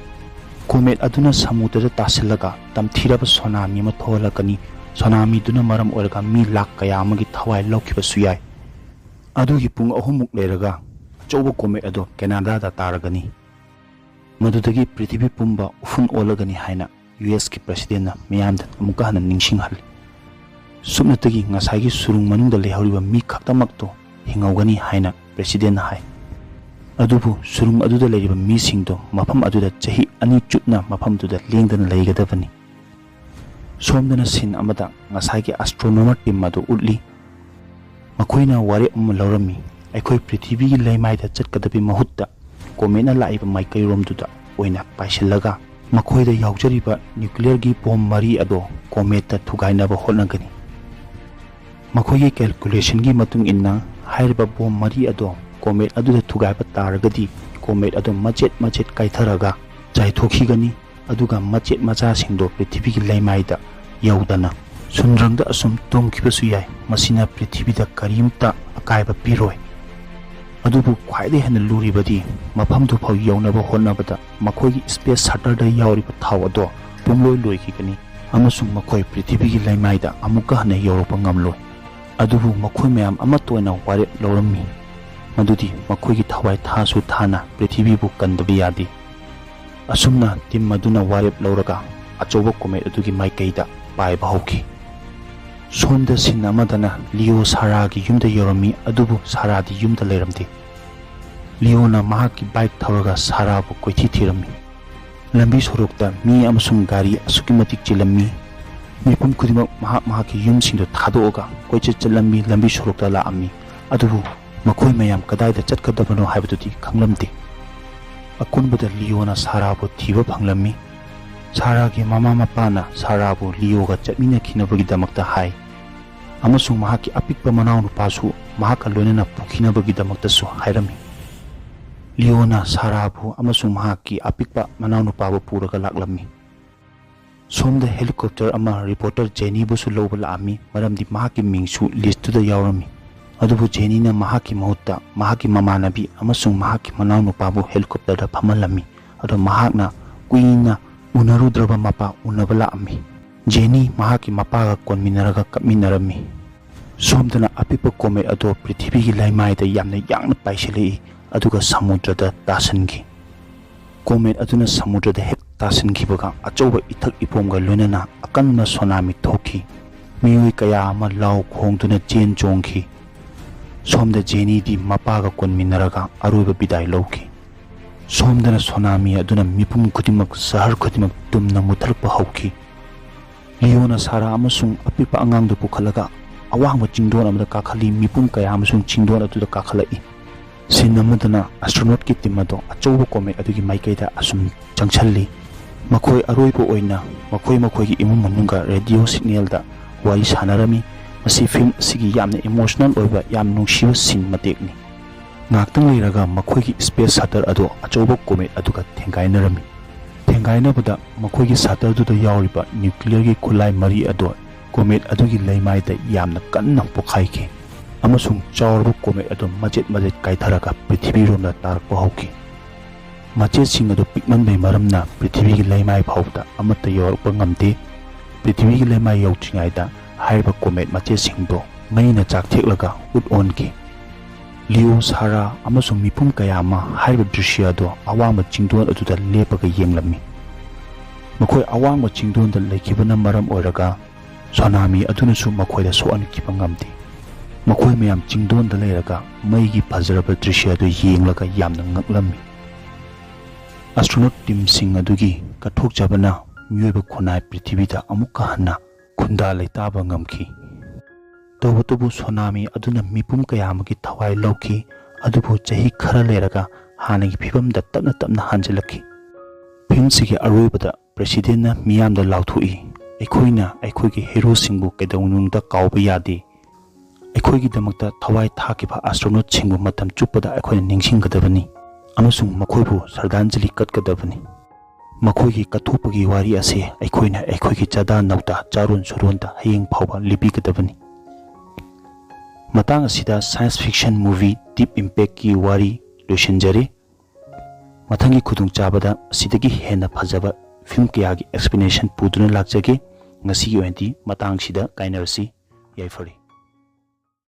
ꯀꯣꯃꯦꯠ ꯑꯗꯨꯅ ꯁꯃꯨꯗ꯭ꯔꯗ ꯇꯥꯁꯤꯜꯂꯒ ꯇꯝꯊꯤꯔꯕ ꯁꯣꯅꯥꯃꯤ ꯑꯃ ꯊꯣꯛꯍꯜꯂꯛꯀꯅꯤ꯫ ꯁꯣꯅꯥꯃꯤꯗꯨꯅ ꯃꯔꯝ ꯑꯣꯏꯔꯒ ꯃꯤ ꯂꯥꯛ ꯀꯌꯥ ꯑꯃꯒꯤ ꯊꯋꯥꯏ ꯂꯧꯈꯤꯕꯁꯨ ꯌꯥꯏ꯫ ꯑꯗꯨꯒꯤ ꯄꯨꯡ ꯑꯍꯨꯝꯃꯨꯛ ꯂꯩꯔꯒ ꯑꯆꯧꯕ ꯀꯣꯃꯦꯠ ꯑꯗꯨ ꯀꯦꯅꯥꯗꯥꯗ ꯇꯥꯔꯒꯅꯤ꯫ ꯃꯗꯨꯗꯒꯤ ꯄ꯭ꯔꯤꯊꯤꯕꯤ ꯄꯨꯝꯕ ꯎꯐꯨꯟ ꯑꯣꯜꯂꯒꯅꯤ ꯍꯥꯏꯅ ꯌꯨ ꯑꯦꯁꯀꯤ ꯄ꯭ꯔꯦꯁꯤꯗꯦꯟꯅ ꯃꯤꯌꯥꯝꯗ ꯑꯃꯨꯛꯀ ꯍꯟꯅ ꯅꯤꯡꯁꯤꯡꯍꯜꯂꯤ꯫ ꯁꯨꯞꯅꯇꯒꯤ ꯉꯁꯥꯏꯒꯤ ꯁꯨꯔꯨꯡ ꯃꯅꯨꯡꯗ ꯂꯩꯍꯧꯔꯤꯕ ꯃꯤ ꯈꯛꯇꯃꯛꯇꯣ ꯍꯤꯡꯍꯧꯒꯅꯤ ꯍꯥꯏꯅ ꯄ꯭ꯔꯦꯁꯤꯗꯦꯟꯅ ꯍꯥꯏ꯫ ꯑꯗꯨꯕꯨ ꯁꯨꯔꯨꯡ ꯑꯗꯨꯗ ꯂꯩꯔꯤꯕ ꯃꯤꯁꯤꯡꯗꯣ ꯃꯐꯝ ꯑꯗꯨꯗ ꯆꯍꯤ ꯑꯅꯤ ꯆꯨꯞꯅ ꯃꯐꯝꯗꯨꯗ ꯂꯦꯡꯗꯅ ꯂꯩꯒꯗꯕꯅꯤ꯫ ꯁꯣꯝꯗꯅ ꯁꯤꯟ ꯑꯃꯗ ꯉꯁꯥꯏꯒꯤ ꯑꯁꯇ꯭ꯔꯣꯅꯣꯃꯔ ꯇꯤꯝ ꯑꯗꯨ ꯎꯠꯂꯤ꯫ ꯃꯈꯣꯏꯅ ꯋꯥꯔꯦꯞ ꯑꯃ ꯂꯧꯔꯝꯃꯤ꯫ ꯑꯩꯈꯣꯏ ꯄ꯭ꯔꯤꯊꯤꯕꯤꯒꯤ ꯂꯩꯃꯥꯏꯗ ꯆꯠꯀꯗꯕꯒꯤ ꯃꯍꯨꯠꯇ ꯀꯣꯃꯦꯠꯅ ꯂꯥꯛꯏꯕ ꯃꯥꯏꯀꯩꯔꯣꯝꯗꯨꯗ ꯑꯣꯏꯅ ꯄꯥꯏꯁꯤꯜꯂꯒ ꯃꯈꯣꯏꯗ ꯌꯥꯎꯖꯔꯤꯕ ꯅ꯭ꯌꯨꯀ꯭ꯂꯤꯌꯔꯒꯤ ꯕꯣꯝ ꯃꯔꯤ ꯑꯗꯣ ꯀꯣꯃꯦꯠꯇ ꯊꯨꯒꯥꯏꯅꯕ ꯍꯣꯠꯅꯒꯅꯤ꯫ ꯃꯈꯣꯏꯒꯤ ꯀꯦꯜꯀꯨꯂꯦꯁꯟꯒꯤ ꯃꯇꯨꯡ ꯏꯟꯅ ꯍꯥꯏꯔꯤꯕ ꯕꯣꯝ ꯃꯔꯤ ꯑꯗꯣ ꯀꯣꯃꯦꯠ ꯑꯗꯨꯗ ꯊꯨꯒꯥꯏꯕ ꯇꯥꯔꯒꯗꯤ ꯀꯣꯃꯦꯠ ꯑꯗꯣ ꯃꯆꯦꯠ ꯃꯆꯦꯠ ꯀꯥꯏꯊꯔꯒ ꯆꯥꯏꯊꯣꯛꯈꯤꯒꯅꯤ꯫ ꯑꯗꯨꯒ ꯃꯆꯦꯠ ꯃꯆꯥꯁꯤꯡꯗꯣ ꯄ꯭ꯔꯤꯊꯤꯕꯤꯒꯤ ꯂꯩꯃꯥꯏꯗ ꯌꯧꯗꯅ ꯁꯨꯟꯗ꯭ꯔꯪꯗ ꯑꯁꯨꯝ ꯇꯨꯝꯈꯤꯕꯁꯨ ꯌꯥꯏ꯫ ꯃꯁꯤꯅ ꯄ꯭ꯔꯤꯊꯤꯕꯤꯗ ꯀꯔꯤꯝꯇ ꯑꯀꯥꯏꯕ ꯄꯤꯔꯣꯏ꯫ ꯑꯗꯨꯕꯨ ꯈ꯭ꯋꯥꯏꯗꯒꯤ ꯍꯦꯟꯅ ꯂꯨꯔꯤꯕꯗꯤ ꯃꯐꯝꯗꯨ ꯐꯥꯎ ꯌꯧꯅꯕ ꯍꯣꯠꯅꯕꯗ ꯃꯈꯣꯏꯒꯤ ꯁ꯭ꯄꯦꯁ ꯁꯇꯔꯗ ꯌꯥꯎꯔꯤꯕ ꯊꯥꯎ ꯑꯗꯣ ꯄꯨꯡꯂꯣꯏ ꯂꯣꯏꯈꯤꯒꯅꯤ ꯑꯃꯁꯨꯡ ꯃꯈꯣꯏ ꯄ꯭ꯔꯤꯊꯤꯕꯤꯒꯤ ꯂꯩꯃꯥꯏꯗ ꯑꯃꯨꯛꯀ ꯍꯟꯅ ꯌꯧꯔꯛꯄ ꯉꯝꯂꯣꯏ꯫ ꯑꯗꯨꯕꯨ ꯃꯈꯣꯏ ꯃꯌꯥꯝ ꯑꯃꯠꯇ ꯑꯣꯏꯅ ꯋꯥꯔꯦꯞ ꯂꯧꯔꯝꯃꯤ ꯃꯗꯨꯗꯤ ꯃꯈꯣꯏꯒꯤ ꯊꯋꯥꯏ ꯊꯥꯁꯨ ꯊꯥꯅ ꯄ꯭ꯔꯤꯊꯤꯕꯤꯕꯨ ꯀꯟꯗꯕ ꯌꯥꯗꯦ꯫ ꯑꯁꯨꯝꯅ ꯇꯤꯝ ꯑꯗꯨꯅ ꯋꯥꯔꯦꯞ ꯂꯧꯔꯒ ꯑꯆꯧꯕ ꯀꯣꯃꯦꯠ ꯑꯗꯨꯒꯤ ꯃꯥꯏꯀꯩꯗ ꯄꯥꯏꯕ ꯍꯧꯈꯤ꯫ ꯁꯣꯝꯗ ꯁꯤꯟ ꯑꯃꯗꯅ ꯂꯤꯑꯣ ꯁꯥꯔꯥꯒꯤ ꯌꯨꯝꯗ ꯌꯧꯔꯝꯃꯤ, ꯑꯗꯨꯕꯨ ꯁꯥꯔꯥꯗꯤ ꯌꯨꯝꯗ ꯂꯩꯔꯝꯗꯦ꯫ ꯂꯤꯑꯣꯅ ꯃꯍꯥꯛꯀꯤ ꯕꯥꯏꯛ ꯊꯧꯔꯒ ꯁꯥꯔꯥꯕꯨ ꯀꯣꯏꯊꯤ ꯊꯤꯔꯝꯃꯤ꯫ ꯂꯝꯕꯤ ꯁꯣꯔꯣꯛꯇ ꯃꯤ ꯑꯃꯁꯨꯡ ꯒꯥꯔꯤ ꯑꯁꯨꯛꯀꯤ ꯃꯇꯤꯛ ꯆꯤꯜꯂꯝꯃꯤ꯫ ꯃꯤꯄꯨꯝ ꯈꯨꯗꯤꯡꯃꯛ ꯃꯍꯥꯛ ꯃꯍꯥꯛꯀꯤ ꯌꯨꯝꯁꯤꯡꯗꯨ ꯊꯥꯗꯣꯛꯑꯒ ꯀꯣꯏꯆꯠ ꯆꯠꯂꯝꯃꯤ, ꯂꯝꯕꯤ ꯁꯣꯔꯣꯛꯇ ꯂꯥꯛꯑꯝꯃꯤ꯫ ꯑꯗꯨꯕꯨ ꯃꯈꯣꯏ ꯃꯌꯥꯝ ꯀꯗꯥꯏꯗ ꯆꯠꯀꯗꯕꯅꯣ ꯍꯥꯏꯕꯗꯨꯗꯤ ꯈꯪꯂꯝꯗꯦ꯫ ꯑꯀꯣꯟꯕꯗ ꯂꯤꯑꯣꯅ ꯁꯥꯔꯥꯕꯨ ꯊꯤꯕ ꯐꯪꯂꯝꯃꯤ꯫ ꯁꯥꯔꯥꯒꯤ ꯃꯃꯥ ꯃꯄꯥꯅ ꯁꯥꯔꯥꯕꯨ ꯂꯤꯑꯣꯒ ꯆꯠꯃꯤꯟꯅꯈꯤꯅꯕꯒꯤꯗꯃꯛꯇ ꯍꯥꯏ, ꯑꯃꯁꯨꯡ ꯃꯍꯥꯛꯀꯤ ꯑꯄꯤꯛꯄ ꯃꯅꯥꯎꯅꯨꯄꯥꯁꯨ ꯃꯍꯥꯛꯀ ꯂꯣꯏꯅꯅ ꯄꯨꯈꯤꯅꯕꯒꯤꯗꯃꯛꯇꯁꯨ ꯍꯥꯏꯔꯝꯃꯤ꯫ ꯂꯤꯑꯣꯅ ꯁꯥꯔꯥꯕꯨ ꯑꯃꯁꯨꯡ ꯃꯍꯥꯛꯀꯤ ꯑꯄꯤꯛꯄ ꯃꯅꯥꯎꯅꯨꯄꯥꯕꯨ ꯄꯨꯔꯒ ꯂꯥꯛꯂꯝꯃꯤ꯫ ꯁꯣꯝꯗ ꯍꯦꯂꯤꯀꯣꯞꯇꯔ ꯑꯃ ꯔꯤꯄꯣꯔꯇꯔ ꯖꯦꯅꯤꯕꯨꯁꯨ ꯂꯧꯕ ꯂꯥꯛꯑꯝꯃꯤ, ꯃꯔꯝꯗꯤ ꯃꯍꯥꯛꯀꯤ ꯃꯤꯡꯁꯨ ꯂꯤꯁꯇꯨꯗ ꯌꯥꯎꯔꯝꯃꯤ꯫ ꯑꯗꯨꯕꯨ ꯖꯦꯅꯤꯅ ꯃꯍꯥꯛꯀꯤ ꯃꯍꯨꯠꯇ ꯃꯍꯥꯛꯀꯤ ꯃꯃꯥꯟꯅꯕꯤ ꯑꯃꯁꯨꯡ ꯃꯍꯥꯛꯀꯤ ꯃꯅꯥꯎꯅꯨꯄꯥꯕꯨ ꯍꯦꯂꯤꯀꯣꯞꯇꯔꯗ ꯐꯝꯍꯜꯂꯝꯃꯤ꯫ ꯑꯗꯣ ꯃꯍꯥꯛꯅ ꯀꯨꯏꯅ ꯎꯅꯔꯨꯗ꯭ꯔꯕ ꯃꯄꯥ ꯎꯅꯕ ꯂꯥꯛꯑꯝꯃꯤ꯫ ꯖꯦꯅꯤ ꯃꯍꯥꯛꯀꯤ ꯃꯄꯥꯒ ꯀꯣꯟꯃꯤꯟꯅꯔꯒ ꯀꯞꯃꯤꯟꯅꯔꯝꯃꯤ꯫ ꯁꯣꯝꯗꯅ ꯑꯄꯤꯛꯄ ꯀꯣꯃꯦꯠ ꯑꯗꯣ ꯄ꯭ꯔꯤꯊꯤꯕꯤꯒꯤ ꯂꯩꯃꯥꯏꯗ ꯌꯥꯝꯅ ꯌꯥꯡꯅ ꯄꯥꯏꯁꯤꯜꯂꯛꯏ, ꯑꯗꯨꯒ ꯁꯃꯨꯗ꯭ꯔꯗ ꯇꯥꯁꯤꯟꯈꯤ꯫ ꯀꯣꯃꯦꯠ ꯑꯗꯨꯅ ꯁꯃꯨꯗ꯭ꯔꯗ ꯍꯦꯛ ꯇꯥꯁꯤꯟꯈꯤꯕꯒ ꯑꯆꯧꯕ ꯏꯊꯛ ꯏꯄꯣꯝꯒ ꯂꯣꯏꯅꯅ ꯑꯀꯟꯕ ꯁꯣꯅꯥꯃꯤ ꯊꯣꯛꯈꯤ꯫ ꯃꯤꯑꯣꯏ ꯀꯌꯥ ꯑꯃ ꯂꯥꯎ ꯈꯣꯡꯗꯨꯅ ꯆꯦꯟ ꯆꯣꯡꯈꯤ꯫ ꯁꯣꯝꯗ ꯖꯦꯅꯤꯗꯤ ꯃꯄꯥꯒ ꯀꯣꯟꯃꯤꯟꯅꯔꯒ ꯑꯔꯣꯏꯕ ꯕꯤꯗꯥꯏ ꯂꯧꯈꯤ꯫ ꯁꯣꯝꯗꯅ ꯁꯣꯅꯥꯃꯤ ꯑꯗꯨꯅ ꯃꯤꯄꯨꯝ ꯈꯨꯗꯤꯡꯃꯛ, ꯁꯍꯔ ꯈꯨꯗꯤꯡꯃꯛ ꯇꯨꯝꯅ ꯃꯨꯠꯊꯔꯛꯄ ꯍꯧꯈꯤ꯫ ꯂꯤꯑꯣꯅ ꯁꯥꯔꯥ ꯑꯃꯁꯨꯡ ꯑꯄꯤꯛꯄ ꯑꯉꯥꯡꯗꯨ ꯄꯨꯈꯠꯂꯒ ꯑꯋꯥꯡꯕ ꯆꯤꯡꯗꯣꯟ ꯑꯃꯗ ꯀꯥꯈꯠꯂꯤ꯫ ꯃꯤꯄꯨꯝ ꯀꯌꯥ ꯑꯃꯁꯨꯡ ꯆꯤꯡꯗꯣꯟ ꯑꯗꯨꯗ ꯀꯥꯈꯠꯂꯛꯏ꯫ ꯁꯤꯟ ꯑꯃꯗꯅ ꯑꯦꯁꯇ꯭ꯔꯣꯅꯣꯠꯀꯤ ꯇꯤꯝ ꯑꯗꯣ ꯑꯆꯧꯕ ꯀꯣꯃꯦꯠ ꯑꯗꯨꯒꯤ ꯃꯥꯏꯀꯩꯗ ꯑꯁꯨꯝ ꯆꯪꯁꯤꯜꯂꯤ꯫ ꯃꯈꯣꯏ ꯑꯔꯣꯏꯕ ꯑꯣꯏꯅ ꯃꯈꯣꯏ ꯃꯈꯣꯏꯒꯤ ꯏꯃꯨꯡ ꯃꯅꯨꯡꯒ ꯔꯦꯗꯤꯑꯣ ꯁꯤꯒꯅꯦꯜꯗ ꯋꯥꯔꯤ ꯁꯥꯟꯅꯔꯝꯃꯤ꯫ ꯃꯁꯤ ꯐꯤꯜꯝ ꯑꯁꯤꯒꯤ ꯌꯥꯝꯅ ꯏꯃꯣꯁꯅꯦꯜ ꯑꯣꯏꯕ, ꯌꯥꯝ ꯅꯨꯡꯁꯤꯕ ꯁꯤꯟ ꯃꯇꯦꯛꯅꯤ꯫ ꯉꯥꯏꯍꯥꯛꯇꯪ ꯂꯩꯔꯒ ꯃꯈꯣꯏꯒꯤ ꯁ꯭ꯄꯦꯁ ꯁꯇꯜ ꯑꯗꯣ ꯑꯆꯧꯕ ꯀꯣꯃꯦꯠ ꯑꯗꯨꯒ ꯊꯦꯡꯒꯥꯏꯅꯔꯝꯃꯤ꯫ ꯊꯦꯡꯒꯥꯏꯅꯕꯗ ꯃꯈꯣꯏꯒꯤ ꯁꯇꯜꯗꯨꯗ ꯌꯥꯎꯔꯤꯕ ꯅ꯭ꯌꯨꯀ꯭ꯂꯤꯌꯔꯒꯤ ꯈꯨꯠꯂꯥꯏ ꯃꯔꯤ ꯑꯗꯣ ꯀꯣꯃꯦꯠ ꯑꯗꯨꯒꯤ ꯂꯩꯃꯥꯏꯗ ꯌꯥꯝꯅ ꯀꯟꯅ ꯄꯣꯈꯥꯏꯈꯤ, ꯑꯃꯁꯨꯡ ꯆꯥꯎꯔꯕ ꯀꯣꯃꯦꯠ ꯑꯗꯨ ꯃꯆꯦꯠ ꯃꯆꯦꯠ ꯀꯥꯏꯊꯔꯒ ꯄ꯭ꯔꯤꯊꯤꯕꯤꯔꯣꯝꯗ ꯇꯥꯔꯛꯄ ꯍꯧꯈꯤ꯫ ꯃꯆꯦꯠꯁꯤꯡ ꯑꯗꯨ ꯄꯤꯛꯃꯟꯕꯩ ꯃꯔꯝꯅ ꯄ꯭ꯔꯤꯊꯤꯕꯤꯒꯤ ꯂꯩꯃꯥꯏ ꯐꯥꯎꯕꯗ ꯑꯃꯠꯇ ꯌꯧꯔꯛꯄ ꯉꯝꯗꯦ꯫ ꯄ꯭ꯔꯤꯊꯤꯕꯤꯒꯤ ꯂꯩꯃꯥꯏ ꯌꯧꯗ꯭ꯔꯤꯉꯩꯗ ꯍꯥꯏꯔꯤꯕ ꯀꯣꯃꯦꯠ ꯃꯆꯦꯠꯁꯤꯡꯗꯣ ꯃꯩꯅ ꯆꯥꯛꯊꯦꯛꯂꯒ ꯎꯠ ꯑꯣꯟꯈꯤ꯫ ꯂꯤꯑꯣ, ꯁꯥꯔꯥ ꯑꯃꯁꯨꯡ ꯃꯤꯄꯨꯝ ꯀꯌꯥ ꯑꯃ ꯍꯥꯏꯔꯤꯕ ꯗ꯭ꯔꯤꯁ꯭ꯌ ꯑꯗꯨ ꯑꯋꯥꯡꯕ ꯆꯤꯡꯗꯣꯟ ꯑꯗꯨꯗ ꯂꯦꯞꯄꯒ ꯌꯦꯡꯂꯝꯃꯤ꯫ ꯃꯈꯣꯏ ꯑꯋꯥꯡꯕ ꯆꯤꯡꯗꯣꯟꯗ ꯂꯩꯈꯤꯕꯅ ꯃꯔꯝ ꯑꯣꯏꯔꯒ ꯁꯣꯅꯥꯃꯤ ꯑꯗꯨꯅꯁꯨ ꯃꯈꯣꯏꯗ ꯁꯣꯛꯍꯟꯈꯤꯕ ꯉꯝꯗꯦ꯫ ꯃꯈꯣꯏ ꯃꯌꯥꯝ ꯆꯤꯡꯗꯣꯟꯗ ꯂꯩꯔꯒ ꯃꯩꯒꯤ ꯐꯖꯔꯕ ꯗ꯭ꯔꯤꯁ꯭ꯌ ꯑꯗꯨ ꯌꯦꯡꯂꯒ ꯌꯥꯝꯅ ꯉꯛꯂꯝꯃꯤ꯫ ꯑꯦꯁꯇ꯭ꯔꯣꯅꯣꯠ ꯇꯤꯝꯁꯤꯡ ꯑꯗꯨꯒꯤ ꯀꯠꯊꯣꯛꯆꯕꯅ ꯃꯤꯑꯣꯏꯕ ꯈꯨꯟꯅꯥꯏ ꯄ꯭ꯔꯤꯊꯤꯕꯤꯗ ꯑꯃꯨꯛꯀ ꯍꯟꯅ ꯈꯨꯟꯗꯥ ꯂꯩꯇꯥꯕ ꯉꯝꯈꯤ꯫ ꯇꯧꯕꯇꯕꯨ ꯁꯣꯅꯥꯃꯤ ꯑꯗꯨꯅ ꯃꯤꯄꯨꯝ ꯀꯌꯥ ꯑꯃꯒꯤ ꯊꯋꯥꯏ ꯂꯧꯈꯤ, ꯑꯗꯨꯕꯨ ꯆꯍꯤ ꯈꯔ ꯂꯩꯔꯒ ꯍꯥꯟꯅꯒꯤ ꯐꯤꯕꯝꯗ ꯇꯞꯅ ꯇꯞꯅ ꯍꯟꯖꯤꯜꯂꯛꯈꯤ꯫ ꯐꯤꯂꯝꯁꯤꯒꯤ ꯑꯔꯣꯏꯕꯗ ꯄ꯭ꯔꯦꯁꯤꯗꯦꯟꯠꯅ ꯃꯤꯌꯥꯝꯗ ꯂꯥꯎꯊꯣꯛꯏ, "ꯑꯩꯈꯣꯏꯅ ꯑꯩꯈꯣꯏꯒꯤ ꯍꯤꯔꯣꯁꯤꯡꯕꯨ ꯀꯩꯗꯧꯅꯨꯡꯗ ꯀꯥꯎꯕ ꯌꯥꯗꯦ꯫ ꯑꯩꯈꯣꯏꯒꯤꯗꯃꯛꯇ ꯊꯋꯥꯏ ꯊꯥꯈꯤꯕ ꯑꯦꯁꯇ꯭ꯔꯣꯅꯣꯠꯁꯤꯡꯕꯨ ꯃꯇꯝ ꯆꯨꯞꯄꯗ ꯑꯩꯈꯣꯏꯅ ꯅꯤꯡꯁꯤꯡꯒꯗꯕꯅꯤ ꯑꯃꯁꯨꯡ ꯃꯈꯣꯏꯕꯨ ꯁ꯭ꯔꯗꯥꯟꯖꯂꯤ ꯀꯠꯀꯗꯕꯅꯤ꯫ ꯃꯈꯣꯏꯒꯤ ꯀꯠꯊꯣꯛꯄꯒꯤ ꯋꯥꯔꯤ ꯑꯁꯤ ꯑꯩꯈꯣꯏꯅ ꯑꯩꯈꯣꯏꯒꯤ ꯆꯥꯗꯥ ꯅꯧꯗꯥ ꯆꯥꯔꯣꯟ ꯁꯨꯔꯣꯟꯗ ꯍꯌꯦꯡ ꯐꯥꯎꯕ ꯂꯤꯕꯤꯒꯗꯕꯅꯤ"꯫ ꯃꯇꯥꯡ ꯑꯁꯤꯗ science fiction movie Deep Impact ꯀꯤ ꯋꯥꯔꯤ ꯂꯣꯏꯁꯤꯟꯖꯔꯦ꯫ ꯃꯊꯪꯒꯤ ꯈꯨꯗꯣꯡꯆꯥꯕꯗ ꯑꯁꯤꯗꯒꯤ ꯍꯦꯟꯅ ꯐꯖꯕ ꯐꯤꯂꯝ ꯀꯌꯥꯒꯤ explanation ꯄꯨꯗꯨꯅ ꯂꯥꯛꯆꯒꯦ꯫ ꯉꯁꯤꯒꯤ ꯑꯣꯏꯅꯗꯤ ꯃꯇꯥꯡꯁꯤꯗ ꯀꯥꯏꯅꯔꯁꯤ꯫ ꯌꯥꯏꯐꯔꯦ꯫